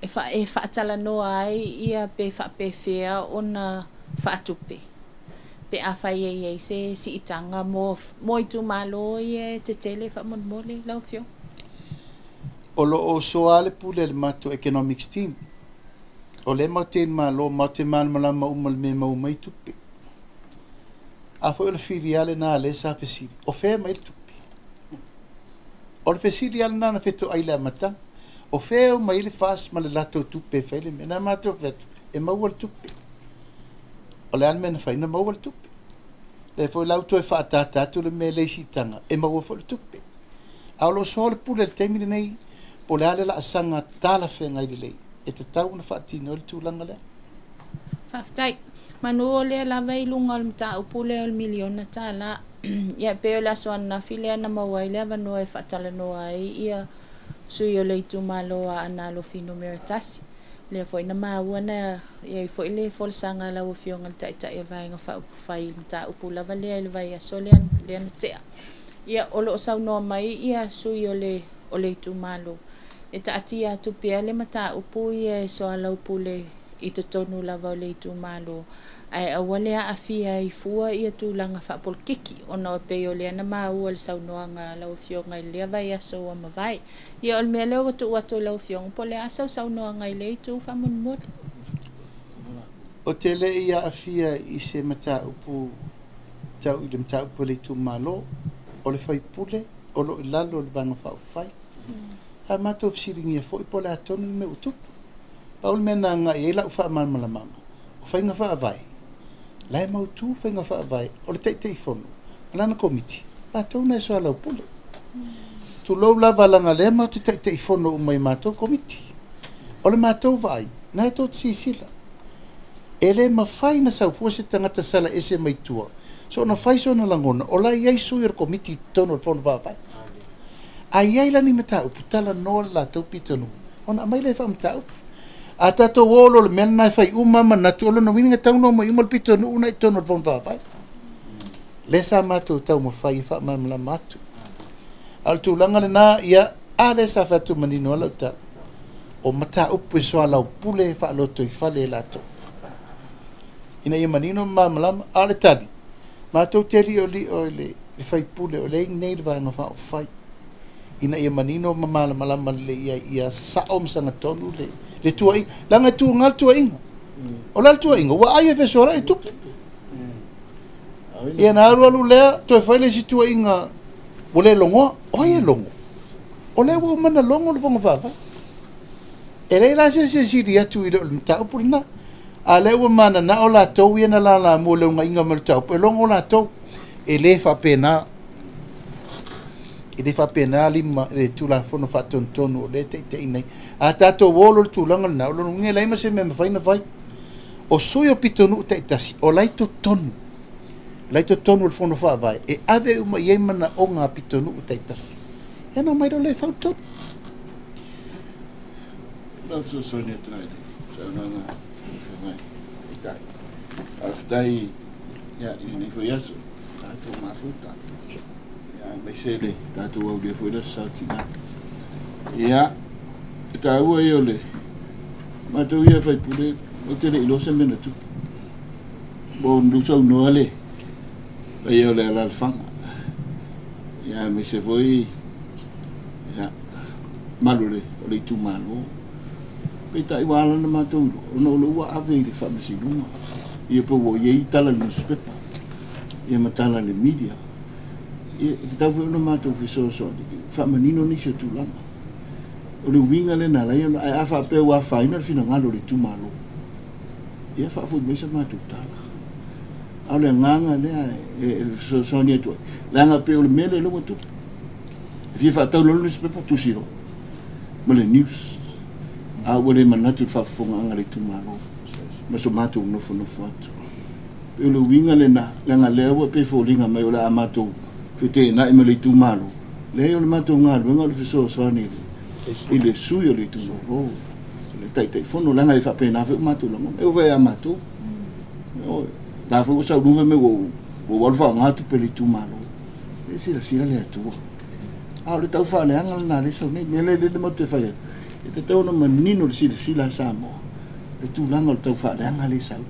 C: e faatalanoa ai ia pe faapefea ona faatupe pe afai e i ai se siitaga mo itumalo ia e tetele faamolemole lau Afioga.
A: O lo o soa le pule a le matou economics team. O lea matou te malo, matou te malamalama uma i le mea e maua mai tupe. A foi o le fili lena lea sa fesili, o fea mai le tupe? O le fesili lava lena na fetoai i le amataga. O fea mai le FAST ma le latou tupe e fai le mea. Na matou fai atu, e maua le tupe. O le a le mea na fai, na maua le tupe. Lea foi la ua toe faatata atu le mea le siitaga, e maua foi le tupe. A o lo o soa le pule i le taimi lenei, po o le a le laasaga talafeagai lelei, e tatau ona faatino ai le tulaga lea.
C: Faafetai. Manu o lea lava i luga o le mataupu lea o le miliona tala. Ia pe o le aso ananafi lea na maua ai le avanoa e faatalanoa ai ia sui o le itumalo a Aana Alofi numera 1. Lea foi na maua na iai foi le folasaga a lau Afioga i le Taitai o le Vaega Faaupufai i le mataupu lava lea i le vaiaso lea na tea. Ia o lo o saunoa mai ia sui o le itumalo e taatia atu pea le mataupu ia e soalaupule i totonu lava o le itumalo ae aua le aafia ai fua ia tulaga faapolokiki ona o pei o lea na maua le saunoaga a lau Afioga i lea vaiaso ua mavae. Ia o le mea lea ua tuu atu i lau Afioga po o le a sausaunoaga i lea itu faamolemole.
A: O te le i aafia i se mataupu Tau i le mataupu a le itumalo, o le faipule o lo o i lalo o le Vaega Faaupufai. A matou fesiligia foi po o le a tonu le mea ua tupu. Pau le mea na agai i ai lau faamalamalamaga, o faiga faavae, la e mautu faiga faavae, o le Taitaifono ma lana Komiti, latou na e soalaupule. Tulou lava leaga o lea matou te Taitaifono uma i matou Komiti. O le matou vaai, na e tou te silasila, E le mafai ona sau fua se tagata sala ese mai tua, soona fai sona lagona, o la e i ai sui o le Komiti i totonu o le Fono Faavae. A i ai la ni mataupu, talanoa le latou pitonuu ona aumai lea e faamataupu. A tatou o loa i le mea lena e fai uma lava manatu, o lona uiga e tatau ona omai uma le pitonuu lena i totonu o le Fono Faavae. Lea sa matou taumafai e faamalamalama atu. A o le tulaga lena, ia, a lea sa fai atu manino lava lau tala, o mataupu e soalaupule faalotoifale e latou ina ia manino ma malamalama. A o le tali, matou te liolio i le faipule o lea e i inei i le Vaega Faaupufai ina ia manino ma malamalama lelei i ai, ia sao ma sagatonu le tuuaiga. Leaga e tuga le tuuaiga. O le a le tuuaiga? Ua ai e fesoasoani le tupe. Ia na alu alu lea, toe fai le isi tuuaiga ua le logoa. O ai e logo? O lea ua uma ona logo le Fono Faavae. E leai la se isi e sili atu i le mataupu lena. A o lea ua mananao latou ia na lalamua i le unaiga mai o le mataupu, e logo latou. E le faapena. E le faapena lima, le Tulafono Faatonutonu o lea e taitaiina nei. A tatou o loa i le tulaga lena, o lona uiga e leai ma se mea e mafai ona fai. O sui o pitonuu taitasi, o la e i totonu, la e i totonu o le Fono Faavae, e ave uma i ai manaoga a pitonuu taitasi. Ia ona omai loa lea e fau le tonu.
D: Lau fesoasoani atu ai i le saunoaga a le Afioga i le Taitai. Faafetai i lenei foi aso tatou mafuta, aemaise le tatou aulia foi le Aso Sa o Tina. Ia, e taua ia o le matou ia faipule, ou te le iloa se mea na tupu. Ua ou saunoa le paia o le alaalafaga, ia aemaise foi ia malu o le itumalo. Peitai ua ala ona matou iloa, ona o lea ua ave i le faamasinoga, ia pe ua i ai tala i le nusipepa, ia ma tala i le media. Ia, e tatau foi ona matou fesoasoani, faamanino nisi o tulaga. O le uiga lea na ala ai ona, ae a faapea ua afaina le finagalo o le itumalo, ia faafoi mai sa matou tala. A o le agaga lea e fesoasoani atu ai, leaga pei o le mea lea ua tupu. E fia faatau loa le newspaper, tusi loa ma le news. A ua le manatu i le faafofogaaga a le itumalo ma so matou nofonofo atu. Pei o le uiga lena, leaga lea ua pei e foliga mai o le a matou feteenai ma le itumalo. Leai, o le matou galuega o le fesoasoani i le sui o le itumalo, le Taitaifono, leaga e faapena foi o matou lagona. E oo foi ia matou. O la foi ua saunoa fai mai ua ou alu faaaoga tupe a le itumalo. E silasila le Atua. A o le tau faaleaga lena lea e sau nei. O le mea lea lea matou te fai atu, e tatau ona manino le silasila a Samoa le tulaga o le tau faaleaga lea e sau.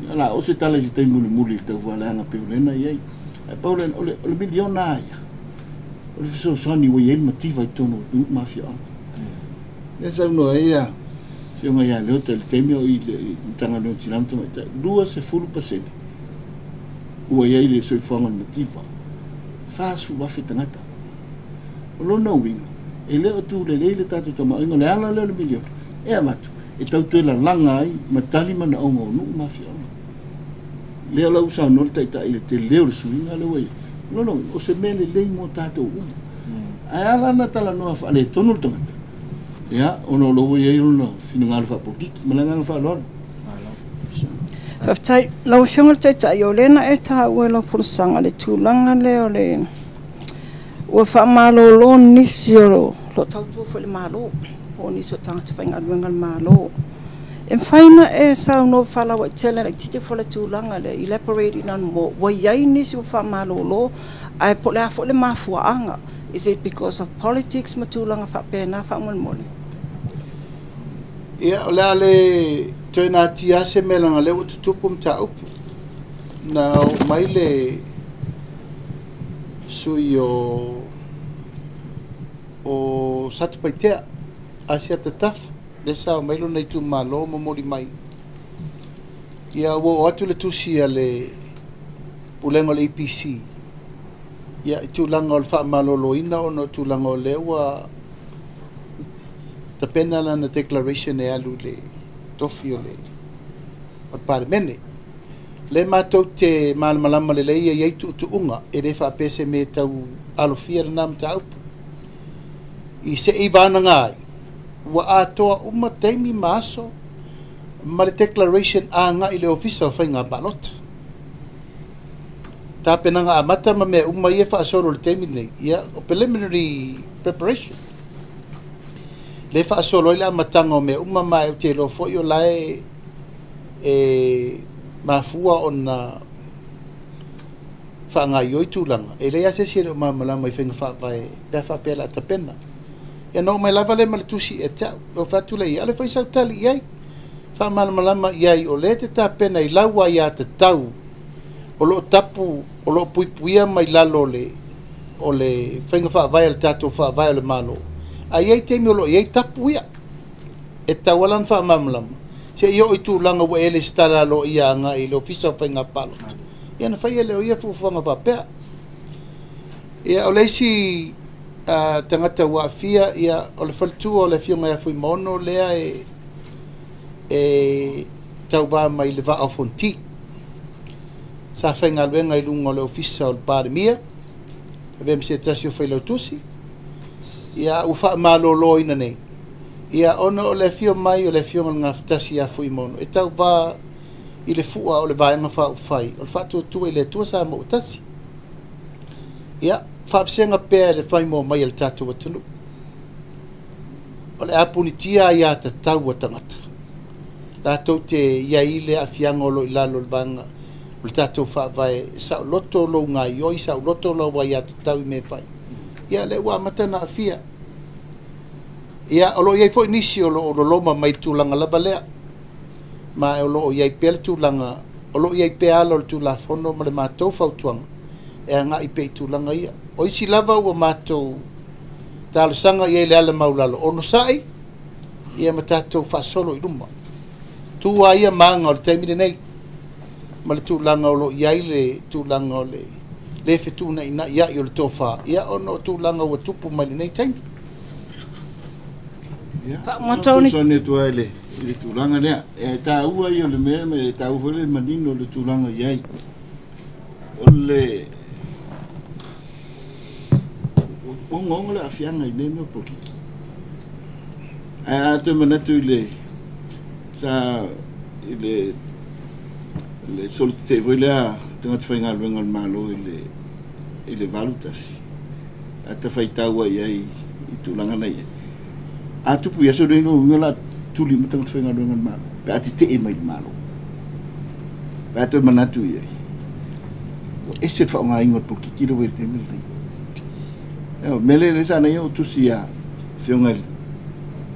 D: Ia la o se tala i se taimi mulimuli i le tau faaleaga pei o lea na i ai. Ae pau lea, o le miliona lava ia, o le fesoasoani ua i ai le mativa i totonu o nuu ma afioaga. Lea saunoa ai le Afioga ia Leota i le taimi o i le Matagaluega o Tina ma Tamaitai, 20% ua i ai le soifuaga o le mativa, 40,000 tagata. O lona uiga, e le o tulelei le tatou tamaoaiga, o le ala lea o le miliona e avatu e tau toe lalaga ai ma tali manaoga o nuu ma afioaga. Lea la ua saunoa le Taitai i le tele o le suiga lea ua i ai. O lona uiga, o se mea lelei mo tatou uma. Ae ala ona talanoa faaletonu le tagata, ia, ona o lo o ua i ai lona finagalo faapolokiki. Ma le agaga faaaloalo.
B: Faafetai. Lau Afioga i le Taitai, o lea na e taua i lau folasaga le tulaga lea o le ua faamalolo nisi o lo o tautua foi i le Malo, po o nisi o tagata faigaluega a le Malo. E mafai ona e saunoa faalauaitele laitiiti foi le tulaga lea, elaborate in on more. Ua i ai nisi ua faamalolo, ae po o le a foi le mafuaaga? Is it because of politics ma tulaga faapena faamolemole?
A: Ia, o le a le toe natia lava se mea leaga o lea ua tutupu mataupu. Na oo mai le sui o o Satupaitea, Asiata Tafa, lea sa omai lona itumalo momoli mai. Ia, ua oo atu le tusi a le Pulega o le EPC, ia, i tulaga o le faamaloloina ona o tulaga o lea ua tapena lana declaration e alu i le tofi o le Palemene. Lea matou te malamalama lelei e i ai tuutuuga, e le faapea se mea e tau alofia lena mataupu. I se i vanaga ai, ua atoa uma taimi ma aso ma le declaration agai i le Ofisa o Faiga Palota. Tapenaga amata ma mea uma ia faasolo i le taimi lenei, ia, o preliminary preparation. Le faasolo ai le amataga o mea uma ma ou te iloa foi o la e mafua ona faagaioi tulaga. E leai lava se isi e le o malamalama i faiga faavae pe a faapea o le a tapena. Ia na oo mai lava lea ma le tusi ia te au. Ou fai atu lea i ai, ale fai sau tali i ai. Faamalamalama i ai o lea e te tapena i lau aiatatau o lo o tapu, o lo o puipuia mai lalo o le faiga faavae a le tatou faavae o le Malo. A i ai taimi o lo o i ai tapu ia, e tatau lava ona faamalamalama. Se i oo i tulaga ua e resitala aloaia agai i le Ofisa o Faiga Palota, ia ona faia lea o ia fuafuaga faapea. Ia, o le isi tagata ua aafia, ia, o le faletua o le Afioga ia Fuimaono lea e tauva mai le Vaa o Fonoti. Sa faigaluega i luga o le Ofisa o le Palemia, avea ma se tasi o failautusi, ia ua faamaloloina nei, ia ona o le afio mai o le Afioga i le Gafatasi ia Fuimaono, e tauva i le fua o le Vaega Faaupufai, o le Faatuatua i le Atua Samoa ua tasi. Ia, faavasega pea le faimoa mai a le tatou atunuu. O le a punitia aia tatau a tagata. Latou te i ai le aafiaga o lo o i lalo o le vaega o le tatou faavae, saoloto lou gaioi, saoloto lau aiatatau i mea e fai. Ia, lea ua amata ona aafia. Ia, o lo o i ai foi nisi o lo o loloma mai le tulaga lava lea. Ma o lo o i ai pea le tulaga, o lo o i ai pea ala o le Tulafono ma le matou fautuaga e agai pea i tulaga ia. O isi lava ua matou talosaga i ai le ala maulalo, onosai, ia ma tatou faasolo i luma. Tu a ia maga o le taimi lenei, ma le tulaga o lo o i ai le tulaga o le le fetuunai ai o le tofa, ia ona o tulaga ua tupu mai lenei taimi.
D: Ia,
B: Faamatauni.
D: fesoasoani atu ai i le tulaga lea. E taua ia o le mea, ma e taua foi le manino o le tulaga i ai. O le ogaoga le aafiaga i nei mea o polokiki. Ae a toe manatu i le sa i le solitete foi lea tagata faigaluega o le Malo i le 81. A ta faitau ai ai i tulaga na i ai. A tupu i aso nei no uiga la tuli ma tagata faigaluega o le Malo. Pe a tetee mai le Malo. Pe a toe manatu i ai. Ua ese le faaaogaina o le polokiki le ua i le taimi lenei. Io, mele le sa nei o tusi a Afioga i le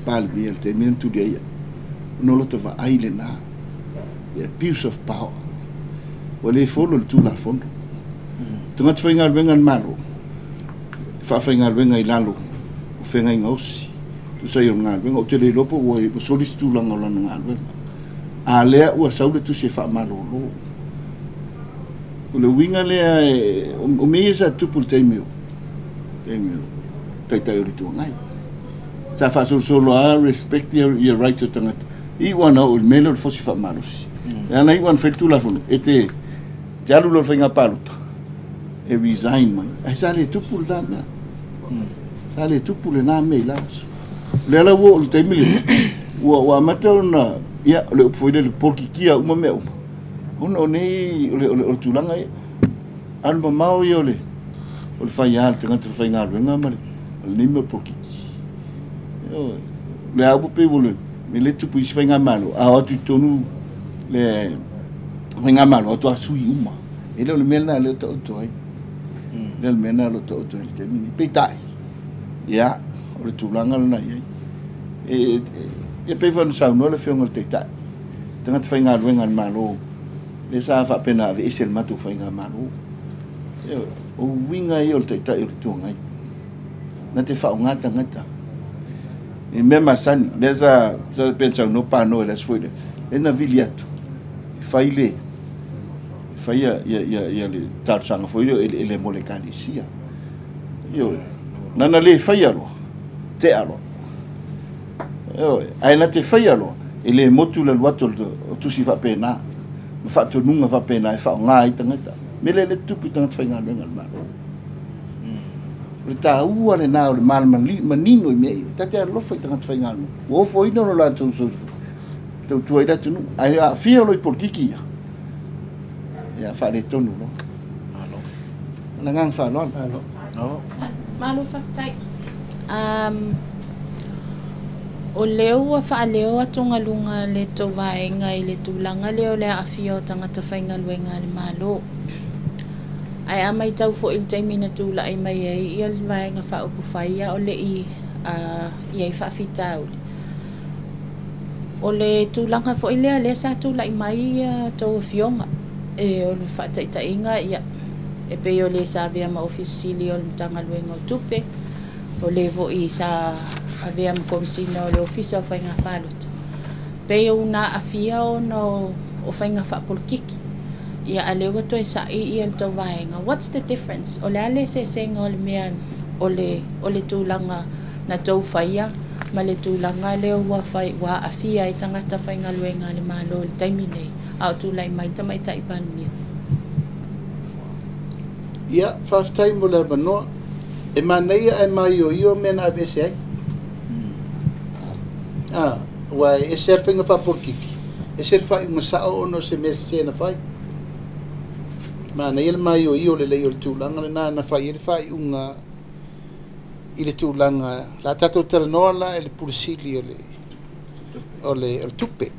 D: Palemia i le taimi na tuli ai ia. Ona o lota vaai lena. The abuse of power. Ua le follow le Tulafono. Tagata faigaluega a le Malo, e faafaigaluega i lalo o feagaiga osi. Tusa ai o le galuega, ou te le iloa po ua soli se tulaga o lana galuega. A lea ua sau le tusi e faamalolo. O le uiga lea o mea ia sa tupu i le taimi o Taitai o le Itu Agai. Sa faasolosolo a respect your right o tagata. I ua na oo i le mea lea o le fosi faamalosi. E ana i ua na fai le Tulafono, e te alu loa i le faiga palota, e resign mai. Ae sa le tupu lena mea. Sa le tupu lena mea i la aso. O lea la ua oo i le taimi lenei, ua amata ona, ia, o le upu foi lea, le polokikia uma mea uma. Ona o nei, o le tulaga ia. Alu mamao ia o le faia le tagata faigaluega ma le o lenei mea o le polokiki. Ioe. O le a ua pei ua le me le tupu i isi faigamalo, a o atu i totonu le faigamalo, atu a sui uma. E le o le mea lena lea o taoto ai. Le o le mea lena o lo o taoto ai i le taimi lenei. Peitai, ia, o le tulaga lena i ai. E pei foi ona saunoa le Afioga i le Taitai, tagata faigaluega a le Malo, lea sa faapena aveese le matou faigamalo. Ioe, o uiga ia o le Taitai o le Itu Agai. Na te faaaoga tagata. I mea masani, lea sa pei ona saunoa Pano i le aso foi lea, lea na vili atu, e fai le, e faia ia le talosaga foi lea o eleele mo le Ekalesia. Ioe. Na le faia loa, tea loa. Ioe. Ae na te faia loa, e le motu le alu atu o tusi faapena, ma faatonuga faapena e faaaoga ai tagata. Mea lea e tupu i tagata faigaluega a le Malo. O le taua lena o le malamanino i mea ia. Ta te alofa i tagata faigaluega. Ua ofoina lo latou soifua, tautua ai le atunuu. Ae aafia loa i polokiki ia, ia faaletonu loa. O le agaga faaaloalo.
C: Malo faafetai. O lea ua faaleo atugaluga a le tou vaega i le tulaga lea o le aafia o tagata faigaluega a le Malo. Ae a matau foi i le taimi na tulai mai ai ia le Vaega Faaupufai a o le i i ai faafitauli. O le tulaga foi lea lea sa tulai mai ia tou afioga e o le faataitaiga ia e pei o le sa avea ma Ofisa Sili o le Matagaluega o Tupe, o le foi sa avea ma Komesina o le Ofisa o Faiga Palota. Pei una aafia ona o faiga faapolokiki. Ia a lea ua toe sa'i ia le tou vaega. What's the difference? O le a le eseesega o le mea o le tulaga na tou faia ma le tulaga lea ua fai ua aafia ai tagata faigaluega a le Malo i le taimi nei a o tulai mai le Tamaitai Palemia?
A: Ia, faafetai mo le avanoa. E manaia ae maioio mea na aveese ai. Aua e ese lava le faiga faapolokiki, ese le faaiuga sao ona o se mea sese na fai. Manaia le maioio lelei o le tulaga lena na fai ai le faaiuga i le tulaga la tatou talanoa la i le Pule Sili o le Tupe.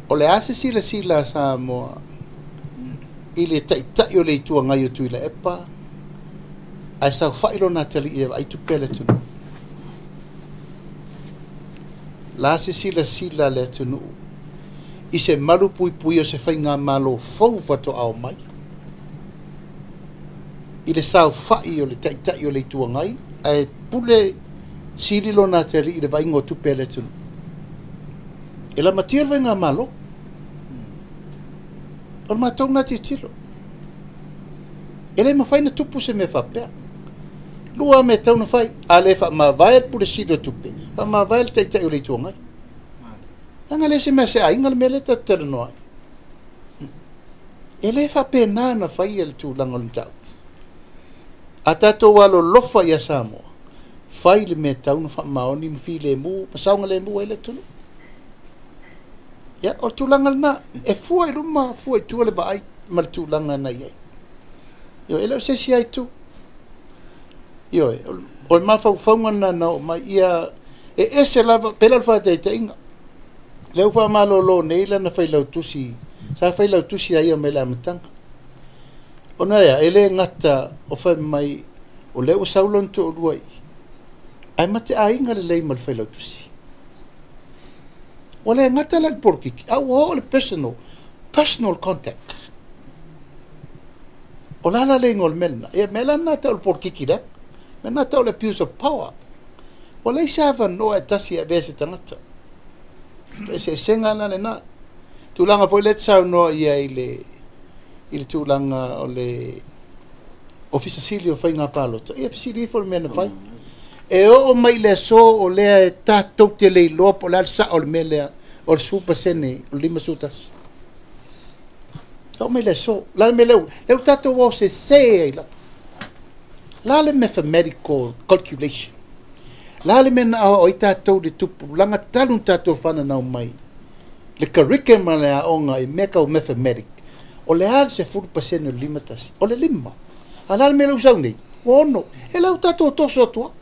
A: O le a se silasila a Samoa i le taitai o le Itu Agai o Tuilaepa ae saofai lona atalii e vaai tupe a le atunuu. La se silasila a le atunuu i se malu puipui o se faigamalo fou faatoa mai i le saofai o le taitai o le Itu Agai ae pule sili lona atalii i le vaaiga o tupe a le atunuu. E lamatia le faigamalo. O le matou na tilotilo. E le mafai na tupu se mea faapea. Lua mea tau na fai. A le faamavae le Pule Sili o Tupe, faamavae le taitai o le Itu Agai. Leaga le se mea se aiga le mea lea tatou talanoa ai. E le faapena na fai le tulaga o le mataupu. A tatou alolofa ia Samoa, fai le mea tau na faamaoni ma filemu, ma saogalemu ai le atunuu. Ia, o le tulaga lena, e fua i luma, fua i tua le vaai ma le tulaga na i ai. Ioe, e le o se isi ai tu. Ioe, o le mafaufauga lena na oo mai, ia e ese lava, pei la o le faataitaiga. Lea ua faamalolo nei lana failautusi, sa failautusi a ia mai le amataga. Ona lea, e le gata o fai mai, o lea ua sau lona toalua i, ae mateaiga lelei ma le failautusi. Ua le gata la le polokiki, a ua oo le personal contact. O la la le igoa o le mea lena. Ia mea la lena tau o le polokiki lea. Mea lena tau o le abuse of power. Ua leai se avanoa e tasi e avea se tagata. Le eseesega la lena. Tulaga foi lea te saunoa ia i le tulaga o le Ofisa Sili o Faiga Palota. Ia fesili ifo le mea na fai. E oo mai le aso o lea e tatou te le iloa po o le a le sao o le mea lea o le 10% o le 51. Oo mai le aso. La le mea lea, lea ua tatou o sese ai lava. La le mathematical calculation. La le mea na aoao ai tatou le tupulaga talu na tatou fananau mai. Le curriculum ma le aoga i mea tau mathematic. O le a le 10% o le 51? O le 5. A la le mea lea ua sau nei? Ua 6. E lea ua tatou toso atu lava.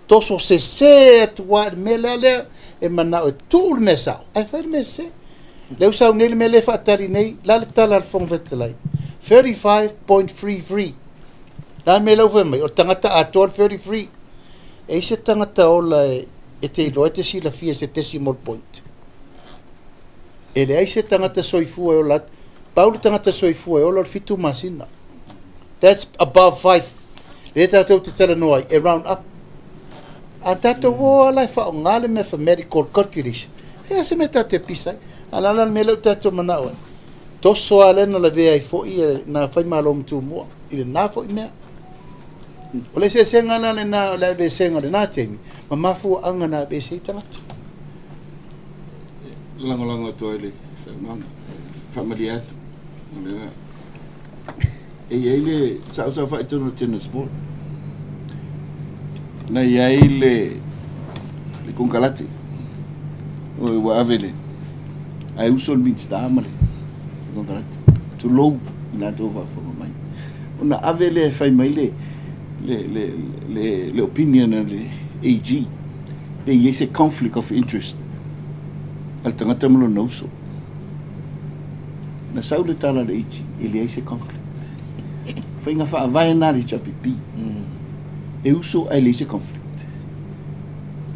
A: Toso sese atu lava i le mea lea lea e manao e tuu le mea sao, ae fai le mea sese. Lea ua sau nei le mea lea e faatali nei, la le tala a le Fofoga Fetalai. 35.33. La le mea lea ua fai mai, o le tagata atoa le 33. E i se tagata ola e te iloa e te silafia se decimal point. E leai se tagata soifua e ola atu. Pau le tagata soifua e ola o le 7 masina. That's above 5. Lea tatou te talanoa ai, e round up. A tatou o ala e faaaoga le mathematical calculation. E a se mea tatou te pisa ai. A la la le mea lea ua tatou manao ai. Toso lava lea na lavea ai foi nā faimalo ma Tumua i lena foi mea. O le eseesega la lena o le aveesega o lena taimi ma mafuaaga na aveese ai tagata.
D: Lagolago atu ai le saunoaga, faamalie atu. O lea e i ai le saosaofa'i i totonu o le tennis board. Na i ai le le konekarate ua ave le ae uso le Minisita ma le konekarate, tulou i latou faafofoga mai. Ona ave lea e fai mai le le le le le opinion a le AG pe i ai se conflict of interest a le tagata ma lona uso. Na sau le tala a le AG e leai se conflict. Faiga faavae na a le HRPP. E uso ae leai se conflict.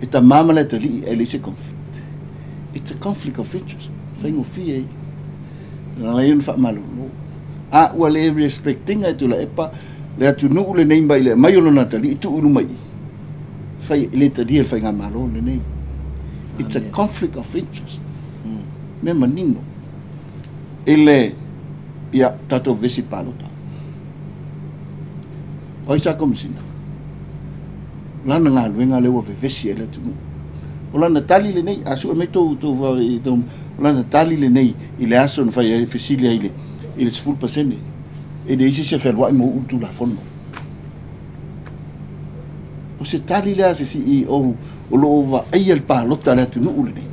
D: E tama ma le atalii ae leai se conflict. It's a conflict of interest. Faigofie ia. Na ala ai ona faamalolo. A ua le respect ina e Tuilaepa le atunuu lenei mai le aumai o lona atalii tuu i luma i i. Fai, e le talia e le Faigamalo lenei. It's a conflict of interest. Mea manino. I le, ia, tatou vevesi i le palota. O ai sa Komesina? O lana galuega lea ua vevesi ai le atunuu. O lana tali lenei, a sue mai tou, tou, tou, o lana tali lenei i le aso na fai ai, fesili ai i le, i le 10%, e leai se isi e fealuai ma uu le Tulafono. O se tali lea a se CEO o lo o vaaia le palota a le atunuu lenei.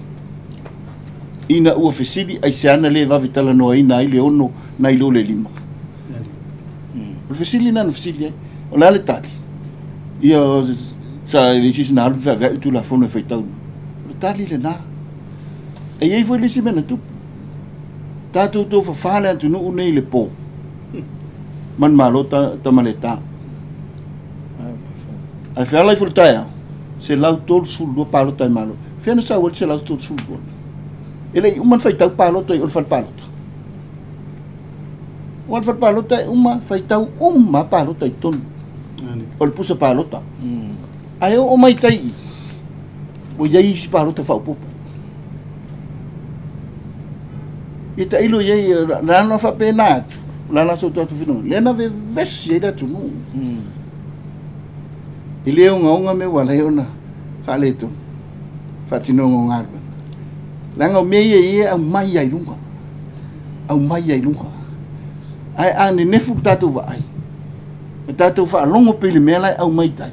D: Ina ua fesili aisea na le vave talanoaina ai le 6 nai lo le 5. O le fesili lena na fesili ai. O le a le tali? Ia, sa e leai se isi na alu feaveai le Tulafono e faitau. O le tali lena. E i ai foi le isi mea na tupu. Tatou tofafa le atunuu nei i le po. Manumalo Tamaleta. Ae feala ifo i le taeao, 132 palota e Malo. Fea na sau ai le 132? E le i uma ona faitau palota i o le fale palota. O le fale palota e uma, faitau uma palota i totonu. O le pusa palota. Ae oo mai tai i, ua i ai isi palota faaopoopo. Ia tailo i ai, na ona faapena atu, o le a so tatou finagalo, lea na vevesi ai le atunuu. E le ogaoga mea ua ala ai ona faaletonu faatinoga o galuega. Leaga o mea ia e i ai e aumai lava i luga, aumai lava i luga. Ae a nenefu le tatou vaai, ma tatou faalogo pei le mea la e aumai tai,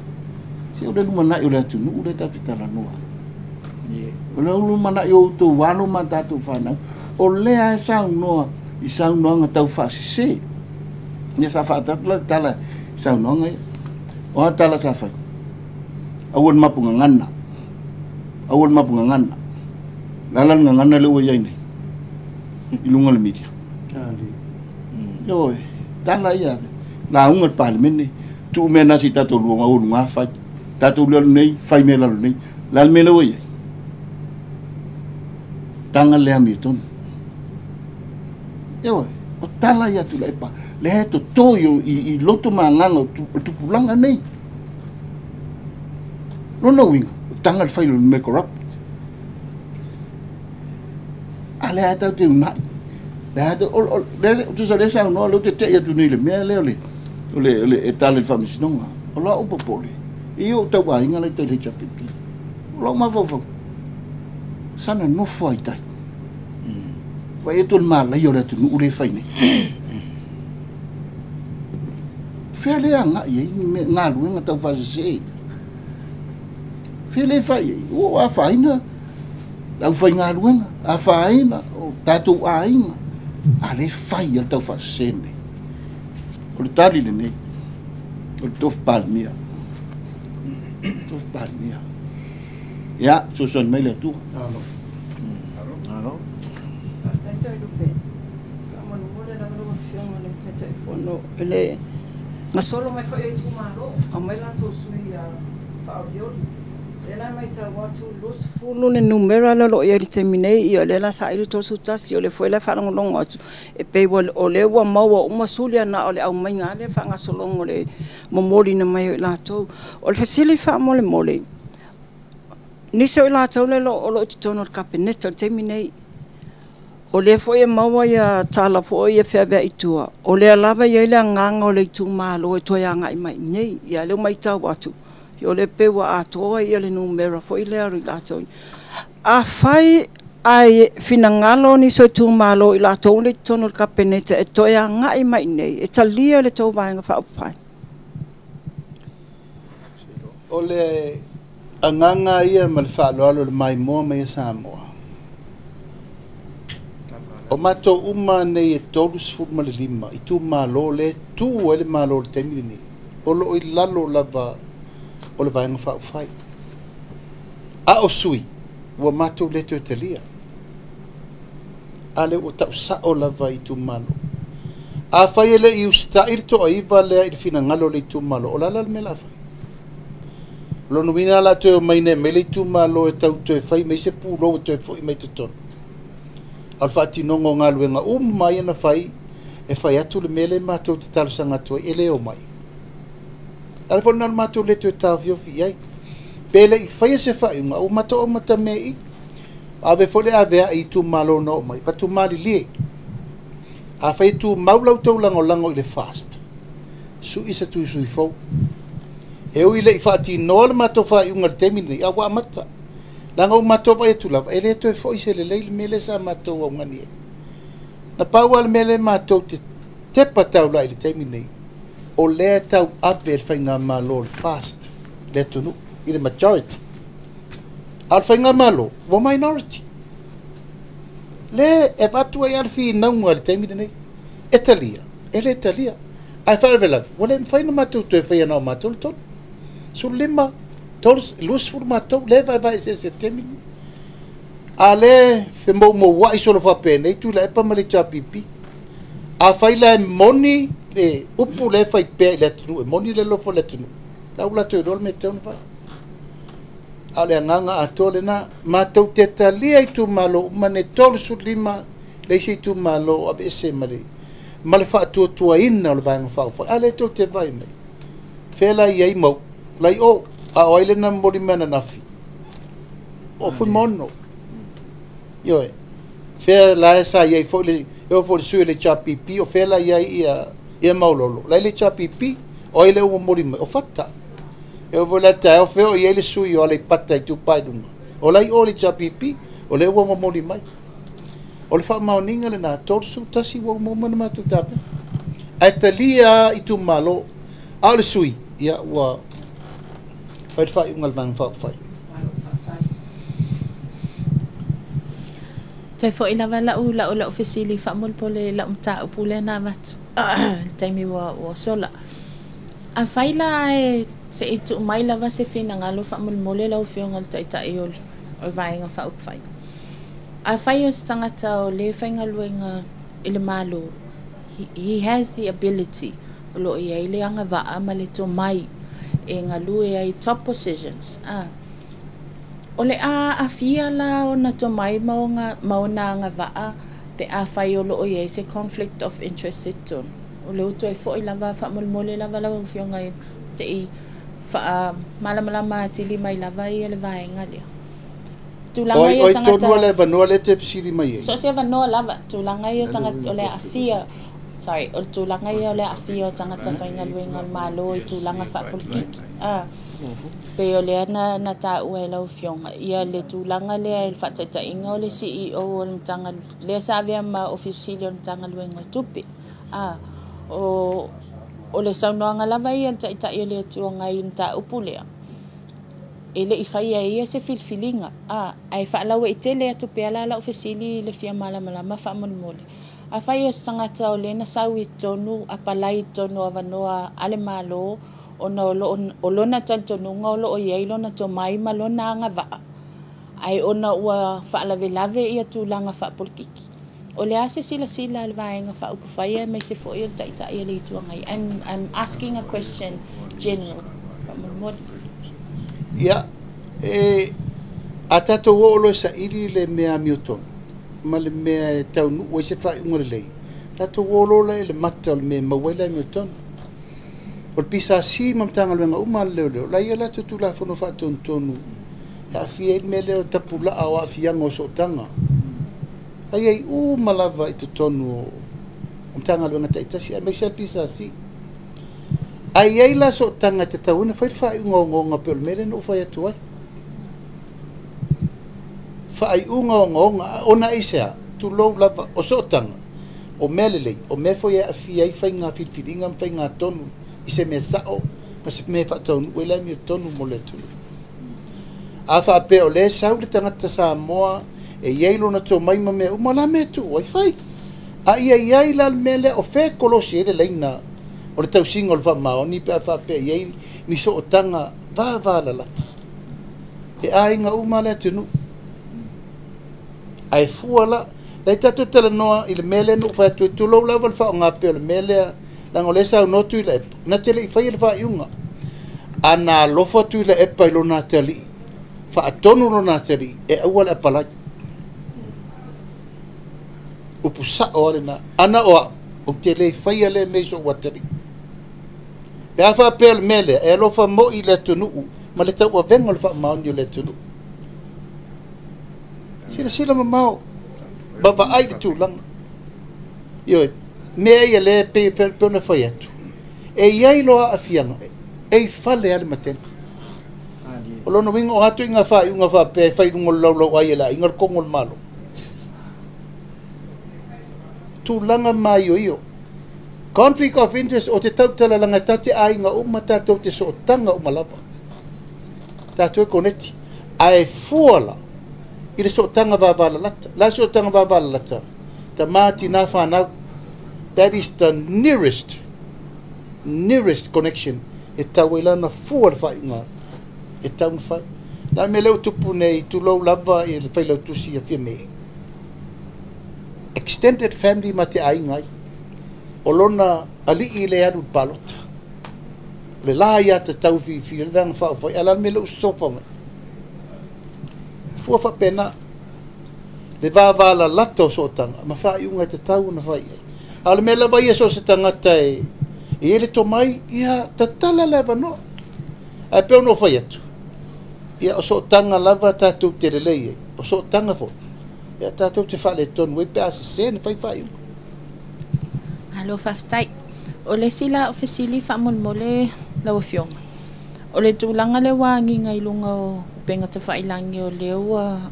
D: se o le lumanai o le atunuu lea tatou te talanoa ai. O le lumanai o outou alo ma tatou fanau, o lea e saunoa i saunoaga tau faasese. Ia sa faatatu la le tala i saunoaga ia. O a tala sa fai? Aua le mapu gagana. Aua le mapu gagana. Le a la le gagana lea ua i ai nei i luga o le media? Ioe, tala ia lauga le Palemene, tuu mea na se i tatou lua luga fai. Tatou lua nei, fai mea lalo nei. Le a le mea lea ua i ai? Taga le amiotonu. Ioe, o tala ia Tuilaepa, lea e toto i loto ma agaga o le tupulaga nei. Lona uiga, o taga le fai o le mea corrupt. A lea e tatou te unai. Lea lea, tusa lea saunoa, lea ou te tei atu nei i le mea lea o le, o le, o le e tala i le faamasinoga. O lau popole, e i ou tau aiga la i tai i le HRPP. O lau mafaufau, sana nofo ai tai. Fai atu o le malaia o le atunuu lea e fai nei. Fea lea agai ai galuega tau faasese. Fea lea fai ai. Ua afaina le aufaigaluega, afaina o tatou aiga, a lea fai a le tau faasese nei. O le tali lenei, o le tofi Palemia. Tofi Palemia. Ia, fesoasoani mai le Atua.
A: Malo.
B: Malo. Faafetai Toelupe. Faamolemole lava lau Afioga i le Taitaifono i le gasolo mai foi o itumalo, aumai latou sui faaolioli. O lea la e matau atu 20 le numera lea o lo o i ai i le taimi nei, ia o lea la saili le 31, o lea foi la e faalogologo atu e pei o lea ua maua uma suli na o le aumaiga lea faagasologa o le momoliina mai o i latou. O le fesili faamolemole, nisi o i latou lea o lo o i totonu o le Kapeneta i le taimi nei, O lea foi e maua ia tala foi ia feaveai i tua, o lea lava e i ai le agaga o le itumalo e toe agai mai i inei. Ia o lea ua matau atu, o lea pei ua atoa le numera foi lea o i latou. Afai ae finagalo nisi o itumalo i latou nei i totonu o le Kapeneta e toe agai mai i inei, e talia le tou Vaega Faaupufai?
A: O le agaga ia ma le faaaloalo i le maimoa mai a Samoa. O matou uma nei e 35 itumalo lea e tu ai le Malo i le taimi lenei, o lo o i lalo lava o le Vaega Faaupufai. A o sui, ua matou le toe talia. A lea ua tau sao lava i itumalo. Afai e le i usitai le toaiva lea i le finagalo o le itumalo, o le a la le mea o le a fai? O lona uiga o le a toe omai nei e aumai le itumalo e tau toe fai mai se pulou e toe foi mai totonu. A o le faatinoga o galuega uma ia na fai, e fai atu le mea lea matou te talosaga atu ai e le omai. A o le foi lena o le matou le toe taofiofi i ai. Pe le i faia se faaiuga, ua matou amatamea i i. Ave foi le aveai i itumalo na oo mai, avatu malilie. Afai e tumau la outou lagolago i le FAST, sui se sui fou. E ui le i faatinoa le matou faaiuga i le taimi lenei, a ua amata. Leaga ua matou vaai atu lava, e le toe foi se lelei le mea lea sa matou augani ai. Na pau lava le mea lea matou te tepa taulai i le taimi lenei, o lea e tau ave e le faigamalo o le FAST le atunuu i le majority. A o le faigamalo, ua minority. Le e avatu ai lava le finauga i le taimi lenei. E talia, e le talia. Ae faalavelave, ua le mafai ona matou toe faia na o matou le tolu. 15, 20 matou, le vaevae eseese i le taimi lenei. A le femoumouai solo faapenei Tuilaepa ma le HRPP. Afai la e moni le upu lea e fai pea i le atunuu, e moni le alofa o le atunuu, la ua latou iloa le mea e tatau ona fai. A o le agaga atoa lena, matou te talia itumalo uma nei, 35 le isi itumalo o aveese ma le faatuatuaina o le Vaega Faaupufai. A lea tou te vaai mai, fea la i ai mau, lai o, a o ai lena momoli mai ananafi? O Fuimaono. Ioe, fea la e sa i ai foi le, e oo foi i le sui o le HRPP, o fea la i ai ia Maulolo, la i le HRPP, o ai lea ua momoli mai? O Fata. E oo foi la i le taeao, fea o i ai le sui o Aleipata Itupa i Luga, o la i o le HRPP, o lea ua momoli mai. O le faamaoniga lena, 31 ua uma uma ona matou tapena. Ae talia itumalo, a o le sui, ia ua fai le faaiuga a le Vaega Faaupufai.
C: Toe foi lava lau lau lau fesili faamolemole i lau mataupu lea na avatu i le taimi ua sola. Afai la e se i tuu mai lava se finagalo faamolemole lau Afioga i le Taitai o le Vaega Faaupufai. Afai o se tagata o le faigaluega i le Malo, he has the ability, o lo o i ai le agavaa ma le tomai e galue ai top positions. O le a aafia la ona tomai ma ona agavaa pe afai o lo o i ai se conflict of interest i totonu. O lea ua toe foi lava faamolemole lava lau Afioga se i faamalamalama atili mai lava ia le vaega lea. Tulaga ia
A: o tagata. Oi tonu le avanoa lea te fesili mai ai.
C: So se avanoa lava, tulaga ia tagata o le aafia, sorry, o le tulaga ia o le aafia o tagata faigaluega o le Malo i tulaga faapolitiki. Pei o lea na taua e lau Afioga, ia le tulaga lea i le faataitaiga o le CEO o le Matagaluega, lea sa avea ma Ofisa Sili o le Matagaluega o Tupe. O le saunoaga lava ia le Taitai o le Itu Agai i le mataupu lea, e le i faia e ia se filifiliga, ae faalauaitele atu pea la lau fesili i le fia malamalama faamolemole. Afai o se tagata o lea na sau i totonu, apalai i totonu o avanoa a le Malo, ona o lona talitonuga o lo o i ai lona tomai ma lona agavaa, ae ona ua faalavelave ia tulaga faapolitiki. O le a se silasila a le Vaega Faaupufai aemaise foi o le Taitai o le Itu Agai? I'm asking a question general. Faamolemole.
A: Ia, e a tatou oo loa e saili le mea amiotonu ma le mea e taunuu ai se faaiuga lelei, tatou o loa la i le mata o le mea e maua ai le amiotonu. O le PSC ma Matagaluega uma a le leoleo, la ia latou Tulafono Faatonutonu e aafia ai le mea lea o tapulaa o aafiaga o sootaga. Ai ai uma lava i totonu o Matagaluega taitasi aemaise lava le PSC. Ae i ai la sootaga e tatau ai ona fai le faaiuga ogaoga pei o le mea lea na ou fai atu ai. Faaiuga ogaoga, ona aisea? Tulou lava, o sootaga, o mea lelei, o mea foi e aafia ai faiga filifiliga ma faiga tonu i se mea sao ma se mea e faataunuu ai le amiotonu mo le atunuu. A faapea o lea e sau le tagata Samoa e i ai lona tomai ma mea uma, o le a le mea e tuu ai? Fai! A ia i ai la le mea lea, o fea e kolosi ai le laina o le tausiga o le faamaoni pe a faapea e i ai ni sootaga vavalalata? E aiga uma lava le atunuu. Ae fua la, la e tatou talanoa i le mea lea na ou fai atu ai, tulou lava le faaaoga pea o le mea lea, leaga o lea e saunoa Tuilaepa, na te le i faia le faaiuga. A na alofa Tuilaepa i lona atalii, faatonu lona atalii, e aua le apalai. Upu sao lava lena. Ana o au, ou te le faia lea mea i sou atalii. Pe a faapea o le mea lea, e alofa moi i le atunuu ma le tauavega o le faamaoni o le atunuu. Silasila mamao ma vaai i le tulaga. Ioe, mea ia lea e pei ona fai atu, e i ai loa aafiaga, e i fale lava le matega. O lona uiga o a ituaiga faaiuga faapea e fai i luga o le laulauai e le aiga le kogo o le Malo. Tulaga maioio. Conflict of interest, ou te tautala leaga tatou te aiga uma, tatou te sootaga uma lava. Tatou e koneti. Ae fua la i le sootaga vavalalata. O le a le sootaga vavalalata? Tama, tina, fanau. That is the nearest, nearest connection e tau ai lana fua le faaiuga e tau ona fai. O le a le mea lea ua tupu nei, tulou lava i le failautusi a Fiame. Extended family ma te aiga ai. O lona alii lea e alu i le palota. O le la ia tatau filifili ai le Vaega Faaupufai, ae o le a le mea lea ua sofa mai? Fua faapena le vavalalata o sootaga ma faaiuga e tatau ona fai i ai. A o le mea lava ia so o se tagata e i ai le tomai, ia tatala le avanoa. Ae pei ona ou fai atu, ia o sootaga lava tatou te lelei ai, o sootaga foi ia tatou te faaletonu ai pe a sese ona fai faaiuga.
C: Malo faafetai. O le isi la o fesili faamolemole lau Afioga, o le tulaga lea ua agiga i luga o upega tafailagi o lea ua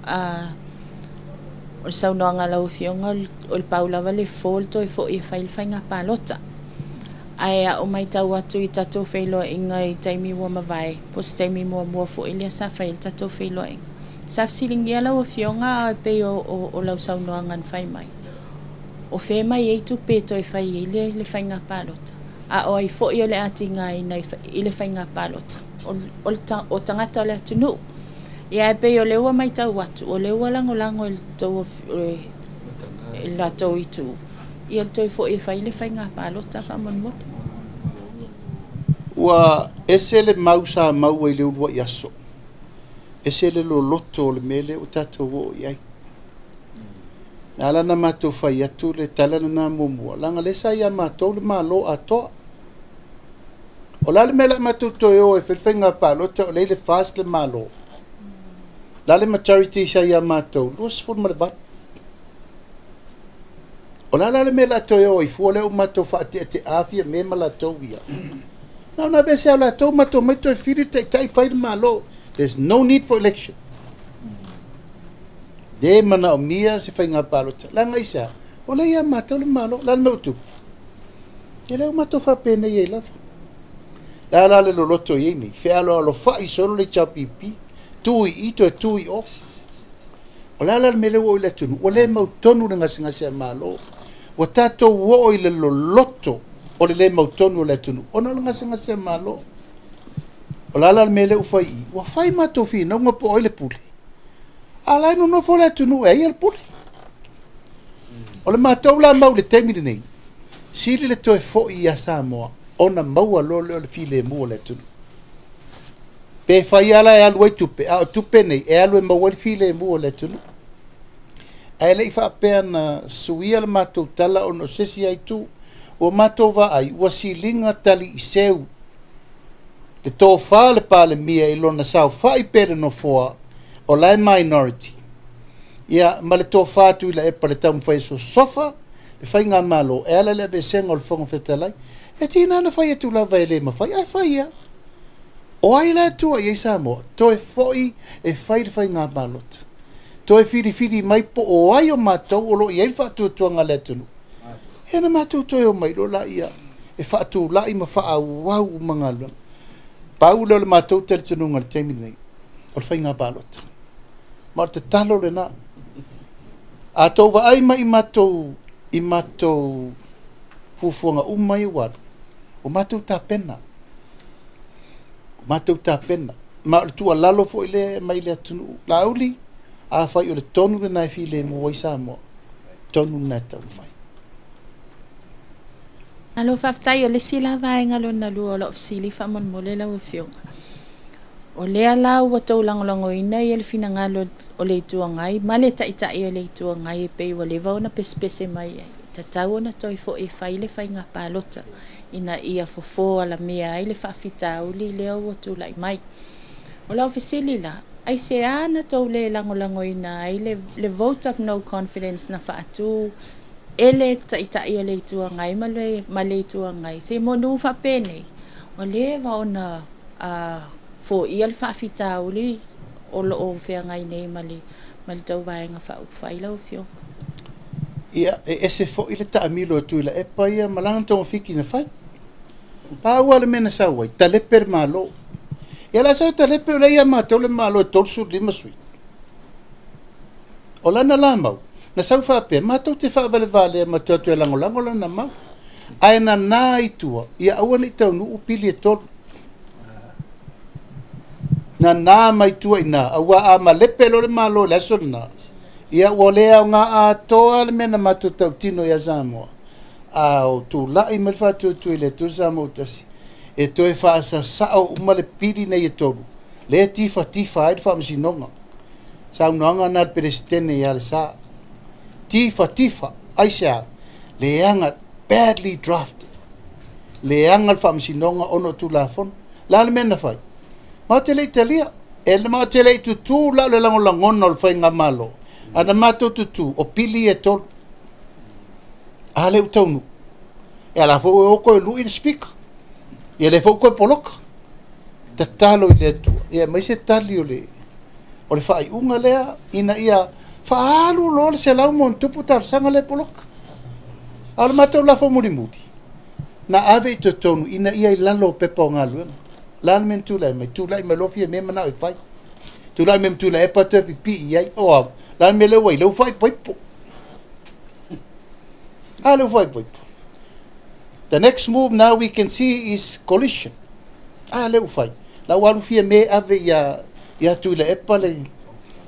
C: o le saunoaga a lau Afioga o le pau lava le fofo o le toe foi e fai le faiga palota. Ae a ou matau atu i tatou feiloaiga i taimi ua mavae, po o se taimi muamua foi lea sa fai ai le tatou feiloaiga, sa fesiligia lau Afioga e pei o lau saunoaga na fai mai, o fea mai ai tupe e toe fai ai le faiga palota, a o ai foi o le a tigaina i le faiga palota, o tagata o le atunuu. Ia e pei o lea ua matau atu, o lea ua lagolago e le latou itu, ia le toe foi e fai le faiga palota faamolemole.
A: Ua ese le mau sa maua i le uluai aso, ese le loloto o le mea lea ua tatou oo i ai. Na ala ona matou fai atu le tala lena muamua, leaga o lea sa ia matou le Malo atoa. O le a le mea o le a matou toe o ai e fai le faiga palota o lea e i le FAST le Malo? O le a le majority sa ia matou? 28. O le a la le mea o le a toe o ai fua lea ua matou faateatea Fiame ma latou ia? Na ona aveese lava o latou matou omai toe fili le taitai fai le Malo. There's no need for election. Le manaomia se faiga palota. Leaga aisea? O lea ia matou le Malo. O le a le mea ua tupu? Ia lea ua matou faapenei ai lava. Le a la le loloto i ai nei? Fealoalofai solo le HRPP, tu i i toe tu i o. O le a la le mea lea ua oo i le atunuu? Ua le mautonu le gasegase a Malo. Ua tatou oo i le loloto o le le mautonu o le atunuu ona o le gasegase a Malo. O le a la le mea lea ua fai i i? Ua fai matou finauga po o ai le pule, a o la e nonofo le atunuu e ai le pule. O le matou la mau i le taimi lenei, sili le toe foi ia Samoa ona maua loa lea o le filemu o le atunuu. Pe fai lava la e alu ai tupe, a o tupe nei e alu e maua ai le filemu o le atunuu. Ae le i faapea na suia le matou tala ona o se isi itu. Ua matou vaai, ua siliga tali i seu le tofa le Palemia i lona saofai pe le nofoa o la e minority. Ia, ma le tofa Tuilaepa le taumafai e sosofa le faigamalo e ala i le aveesega o le Fofoga Fetalai. E tiga ona fai atu lava e le mafai, ae fai lava. O ai la e tua i ai Samoa? Toe foi e fai le faiga palota. Toe filifili mai po o ai o matou o lo o i ai le faatuatuaga a le atunuu. Ia ona matou toe omai loa lea e faatulai ma faaauau uma galuega. Pau lea o le matou talitonuga i le taimi lenei, o le faiga palota. Ma o le tatalo lena. A tou vaai mai i matou i matou fuafuaga uma ia ua alu, ua matou tapena, ua matou tapena. Ma o le tuualalo foi lea e aumai i le atunuu, Laauli, afai o le tonu lena e filemu ai Samoa, tonu lena e taumafai.
C: Malo faafetai. O le isi la vaega lona lua o lau fesili faamolemole lau Afioga. O lea la ua tou lagolagoina le finagalo o le Itu Agai ma le Taitai o le Itu Agai e pei ua leva ona pesepese mai ai, e tatau ona toe foi e fai le faiga palota ina ia fofo alamea ai le faafitauli lea ua tulai mai. O lau fesili la, aisea na tou le lagolagoina ai le vote of no confidence na faatu e le Taitai o le Itu Agai ma le Itu Agai se monu faapenei ua leva ona foia le faafitauli o lo o feagai nei ma le tou Vaega Faaupufai, lau Afioga?
A: Ia, e ese foi le taamilo e Tuilaepa ia ma lana togafiti na fai. Pau le mea na sau ai, talepe le Malo. Ia la sau talepe o lea ia matou le Malo e 35 sui. O lana la mau, na sau faapea, matou te faavalevalea ma te atu e lagolago lana mau. Ae nana i tua, ia aua ne i taunuu pili e tolu. Nana mai tua i na, aua a malepe lo le Malo i le aso lena. Ia ua le aoga atoa le mea na matou tautino ia Samoa. A o tulai mai le faatuatua i le Atua Samoa tasi, e toe faasasao uma le pili nei e tolu, lea tifatifa ai le faamasinoga. Saunoaga na le Peresetene ia Alesa. Tifatifa, aisea, leaga, badly drafted. Leaga le faamasinoga ona o Tulafono. La le mea na fai? Matou te le i talia. E matou te le i tutū la o le lagolagona o le faigamalo. A na matou tutū, o pili e tolu. A le u taunuu. E ala foi o koe lui le Speaker. Ia le foi koe poloka. Tatalo i le Atua. Ia mai se tali o le faaiuga lea ina ia faaalu loa le 100+ talosaga le poloka. A o le matou lafo mulimuli, na ave i totonu ina ia i lalo o pepa o galuega. La le mea na tulai mai, tulai mai loa fia mea manao e fai. Tulai mai ma Tuilaepa toe pipii i ai. O au, la le mea lea ua i, lea ua faaipoipo. A lea ua faaipoipo. The next move now we can see is coalition. A lea ua fai. La ua alu fia me ave ia Tuilaepa le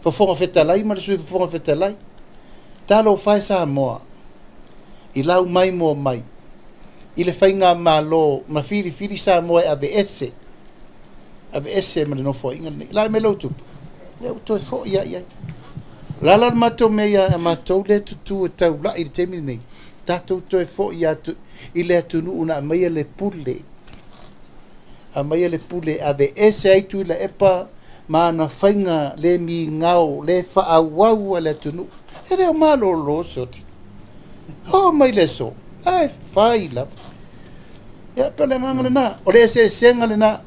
A: Fofoga Fetalai ma le Sui Fofoga Fetalai. Talofa e Samoa i lau mai moa mai i le faigamalo ma filifili Samoa e ave ese, ave ese ma le nofoaiga lenei. La le mea lea ua tupu, lea ua toe foi lava i ai. O le a la le matou mea ia matou lea tutū e taulai i le taimi lenei, tatou toe foi atu i le atunuu na aumaia le pule, aumaia le pule, ave ese ai Tuilaepa ma ana faiga le migao le faaauau a le atunuu. E le o malolo soli. Oo mai le aso, ae fai lava. Ia, pe o le agaga lena, o le eseesega lena.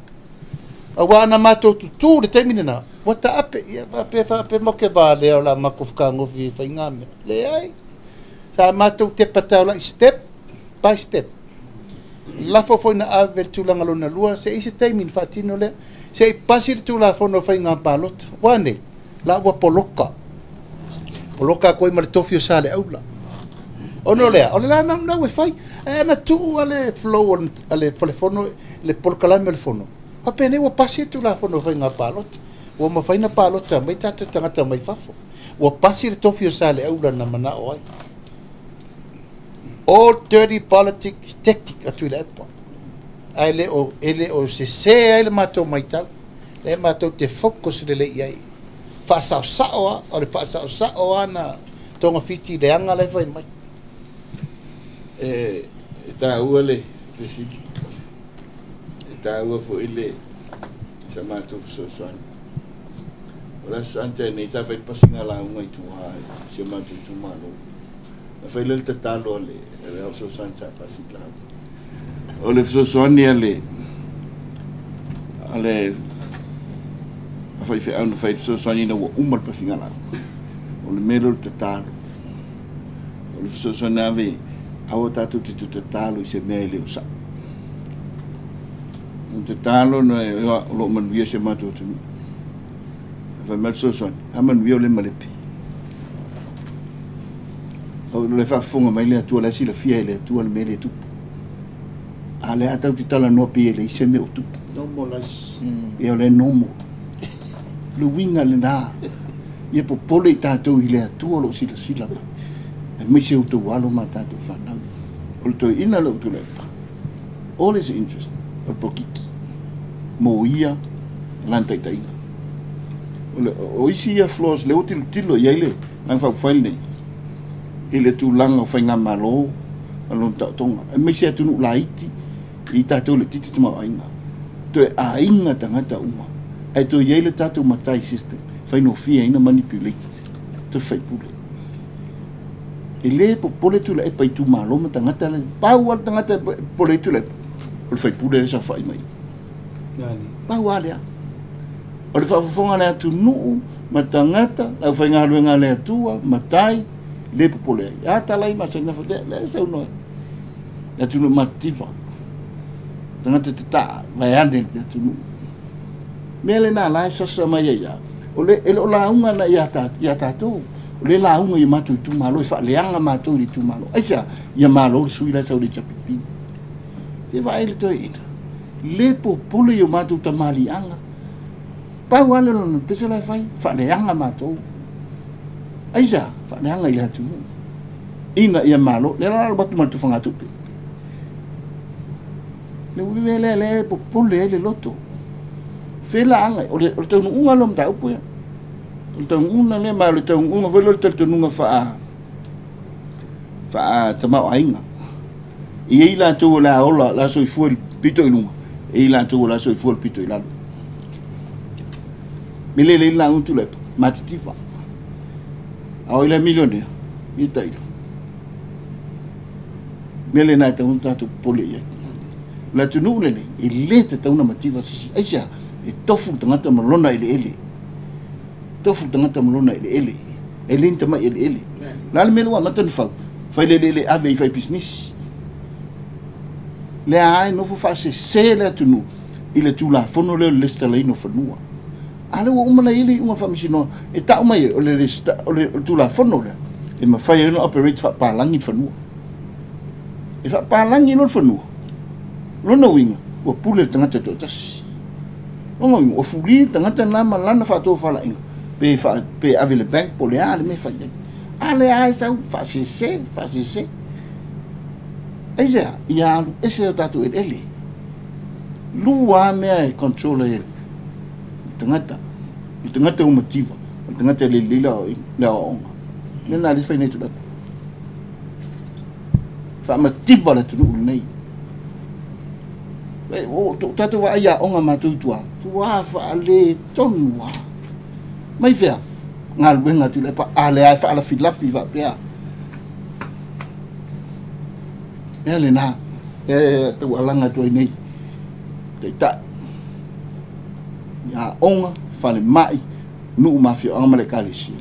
A: Aua ana matou tutū le taimi lena, ua taape, ia faapea faapea mo ke valea o la matou fakagofi i faiga mea. Leai. Sa matou tepa taulai step by step. Lafo foi na ave le tulaga lona lua, se i se taimi na faatino lea. Se i pasi le Tulafono o faiga palota. Ua nei, la ua poloka. Poloka koe ma le tofi o Saleaula. Ona o lea, o le la naunau e fai. Ae ana tuu a le flow a le fono, le polokalame o le fono. Faapea ua pasi le Tulafono o faiga palota. Ua mafai na palota mai tatou tagata mai fafo. Ua pasi le tofi o Saleaula na manao ai. All dirty politics tactic a Tuilaepa. Ae le o, e le o sese ai le matou maitau. Le matou te focus lelei i ai. Faasaosao a, o le faasaosao a na togafiti leaga la e fai mai.
D: E taua le fesili. E taua foi le sa matou fesoasoani. O le aso Sa na tea nei sa fai le pasiga lauga i tuā i si o matou itumālō. Na fai lea le tatalo a le le ao fesoasoani sa pasi i lauga. O le fesoasoani a le a le a faifeau na fai le fesoasoani ina ua uma le pasiga lauga. O le mea lea o le tatalo. O le fesoasoani ave aua tatou te toe tatalo i se mea e le o sa'o. O le tatalo na o loo manuia si o matou atunuu. Fai mai le fesoasoani, a manuia o le malepe. O le faafofoga mai le Atua, la e silafia e le Atua le mea lea e tupu. A o lea tatou te talanoa pei e leai se mea o tupu.
A: Normal life.
D: Ia o le normal. Le uiga lenā. Ia popole i tatou i le Atua o loo silasila mai. Aemaise outou alo ma tatou fanau. O le toeaina lea o Tuilaepa, all his interest o le polokiki. Mo ia lana taitaiga. O le o isi ia flaws lea ua tilotilo i ai le Vaega Faaupufai lenei i le tulaga o faigamalo ma lona taotoga, aemaise atunuu laiti i tatou laitiiti tamaoaiga. Toe aiga tagata uma ae toe i ai le tatou matai system faigofie ai ona manipulate tofi faipule. E le popole Tuilaepa i itumalo ma tagata le pau lava le tagata e popole ai Tuilaepa o le faipule lea e saofai mai i. Pau lava lea. O le faafofoga a le atunuu ma tagata, le aufaigaluega a le Atua, matai, le popole ai. A tala ai masani na lea, lea e saunoa ai. Le atunuu matitiva. Tagata tataa, vaeane le atunuu. Mea lena la e sasa mai ai ia. O le, e le o lauga na ia tatou. O le lauga i matou itumalo e faaleaga matou i le itumalo. Aisea? Ia malo le sui la e sau i le HRPP. Se vaai le toeaina. Le popole i o matou tamaliiaga. Pau lava lea o lona pese la e fai, faaleaga matou. Aisea? Faaleaga i le atunuu. Ina ia malo. Lea la alu atu ma le tufagatupe. Le mea lea lea e popole ai le loto. Fela aga, o le taunuuga lea o mataupu ia. O le taunuuga lea, ma o le taunuuga foi lea o le talitonuga faa tamaoaiga. E i ai latou o le a ola, o le a soifua i le pito i luga, e i ai latou o le a soifua i le pito i lalo. Me le le lauga Tuilaepa, matitiva. A o ai la milionea? Ia tailo. Mea lena e tatau ona tatou popole i ai. O le atunuu lenei, e le tatau ona mativa se isi. Aisea? E tofu le tagata ma lona eleele. Tofu le tagata ma lona eleele. E le ni tamai eleele. O le a le mea lea ua amata ona fau? Fai le eleele e ave i faipisinisi. Lea lava e nofo faasese le atunuu i le Tulafono lea o le lesitalaina o fanua. A lea ua uma ona i ai le iuga a le Faamasinoga e tau mai ai o le o le Tulafono lea e mafai ai ona operate faapalagi le fanua. E faapalagi loa le fanua, lona uiga ua pule le tagata e toatasi. Lona uiga ua fuli le tagata lena ma lana faatofalaiga pe faa, pe ave i le bank po o le a le mea e fai ai. A lea lava e sau faasese, faasese. Aisea? Ia alu ese o tatou eleele. Lua lava mea e control ai e le tagata. O le tagata ua mativa, o le tagata e le lelei le aoaoga. O le mea lena lea e fai nei Tuilaepa. Faamativa le atunuu lenei. O tatou vaai i aoga matou i tua, tua faaletonu lava. Mai fea? Galuega a Tuilaepa, a lea e faalafilafi faapea. Mea lena, e taualaga atu ai nei, taitai, i aoga, falemai, nuu ma afioaga ma le ekalesia.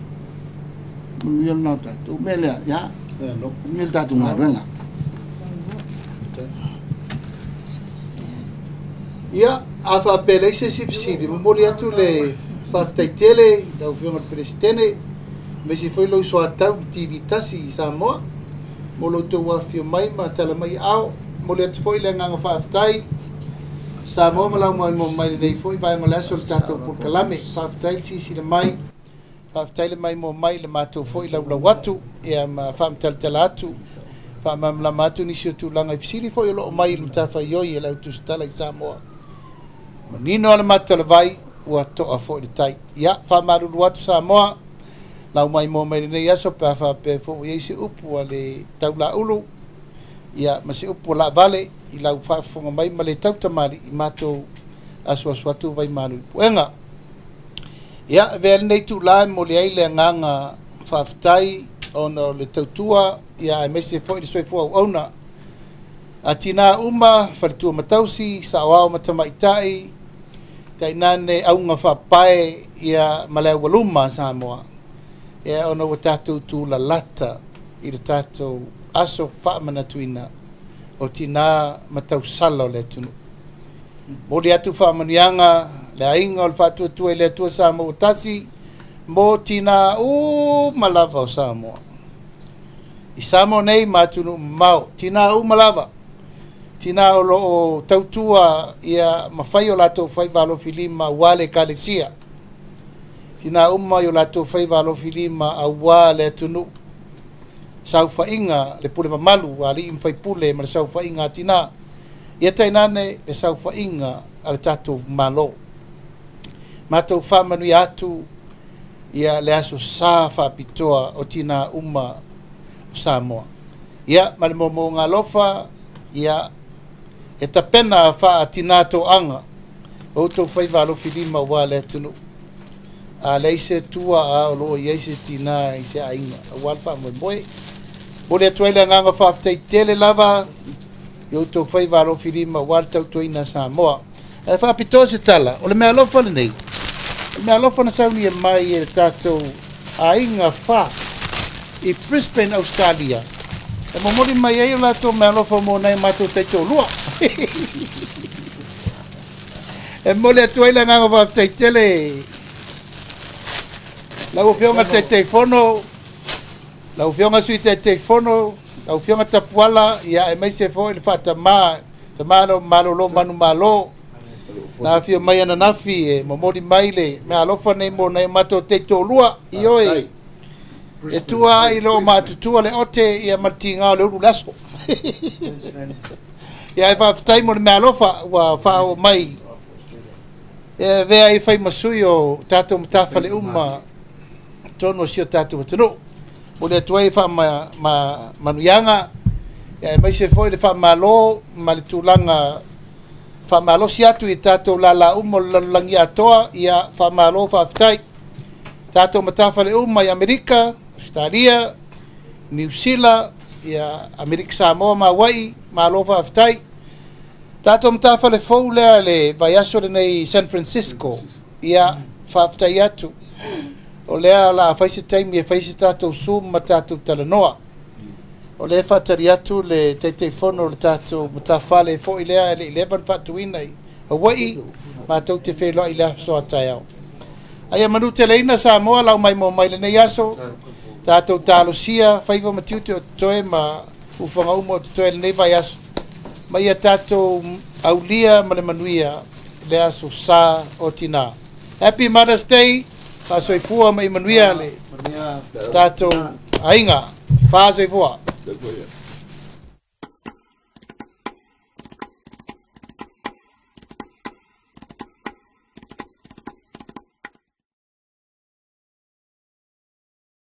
D: Manuia lena o tatou. Mea lea, ia, manuia le tatou galuega.
A: Ia, a faapea leai se isi fesili, momoli atu le faafetai tele i lau Afioga i le Peresetene, aemaise foi lou soatau i TV tasi i Samoa, mo lo outou afifio mai ma tala mai aao. Momoli atu foi le agaga faafetai Samoa ma lau maimoa mai lenei foi vaega o le aso o le tatou polokalame. Faafetai le silasila mai, faafetai le maimoa mai le matou foi laulau atu, ia ma faamatalatala atu, faamalamalama atu nisi o tulaga i fesili foi o lo o mai i le matafaioi e le au tusitala i Samoa. Manino lava le matalavai, ua toa foi le tai. Ia, faamalulu atu Samoa, lau maimoa mai lenei aso pe a faapea foi ua i ai se upu a le taulaulu, ia, ma se upu a laavale i lau faafofoga mai ma le tautamalii i matou asuasu atu vaimalu i puega. Ia, avea lenei itulā e momoli ai le agaga faafetai ona o le tautua, ia aemaise foi le soifua auauna a tinā uma, faletua ma tausi, saoao ma tamaitai, tainane auga faapae, ia ma le aualuma a Samoa, ia ona ua tatou tulalata i le tatou aso faamanatuina o tinā ma tausala o le atunuu. Momoli atu faamanuiaga le aiga o le Faatuatua i le Atua Samoa ua tasi mo tinā uma lava o Samoa. I Samoa nei ma atunuu mamao, tinā uma lava, tinā o lo o tautua ia ma fai o latou faiva alofilima aua le Ekalesia, tinā uma i o latou faiva alofilima aua le atunuu, saofaiga le pule mamalu a alii ma faipule ma le saofaiga a tinā, ia tainane le saofaiga a le tatou Malo. Matou faamanuia atu ia le aso sa faapitoa o tinā uma o Samoa. Ia ma le moomooga alofa, ia e tapena faa-tinā toaga o outou faiva alofilima aua le atunuu. A leai se tua a o lo o i ai se tinā i se aiga aua le faamoemoe. Momoli atu ai le agaga faafetai tele lava i outou faiva alofilima aua le tautuaina a Samoa. Ae faapitoa se tala, o le meaalofa lenei, o le meaalofa na saunia mai e le tatou aiga FAST i Brisbane, Australia, e momoli mai ai o latou meaalofa mo nai o matou taitoalua. E momoli atu ai le agaga faafetai tele lau Afioga i le Taitaifono, lau Afioga Sui Taitaifono, lau Afioga Tapuala, ia aemaise foi le faatamā, tamā o malolo manumalo, na afio mai ananafi e momoli mai le meaalofa nei mo nai o matou taitoalua. Ioe, e tua ai lo matutua le ote ia ma le tiga o le ulu le aso. Ia e faafetai mo le meaalofa ua faaoo mai e avea ai fai ma sui o tatou matafale uma totonu o si o tatou atunuu. Momoli atu ai faamanuiaga, ia aemaise foi le faamalo ma le tulaga faamalosi atu i tatou lala uma o le lalolagi atoa, ia faamalo faafetai. Tatou matafale uma i Amerika, Australia, Niu Sila, ia Amerika Samoa ma Hawaii, malo faafetai. Tatou matafale fou lea le vaiaso lenei i San Francisco, ia faafetai atu. O lea la fai se taimi e fai se tatou Zoom ma tatou talanoa. O lea e faatali atu le Taitaifono o le tatou matafale foi lea e le i leva na faatuina i Hawaii, matou te feiloai i le aso a taeao. Aia manuteleina Samoa lau mai mo mai lenei aso, tatou talosia faiva ma tiute o totoe ma ufaga uma o totoe lenei vaiaso, ma ia tatou aulia ma le manuia le aso sa o tinā. Happy Mother's Day, faasoifua ma ia manuia le tatou aiga. Faasoifua.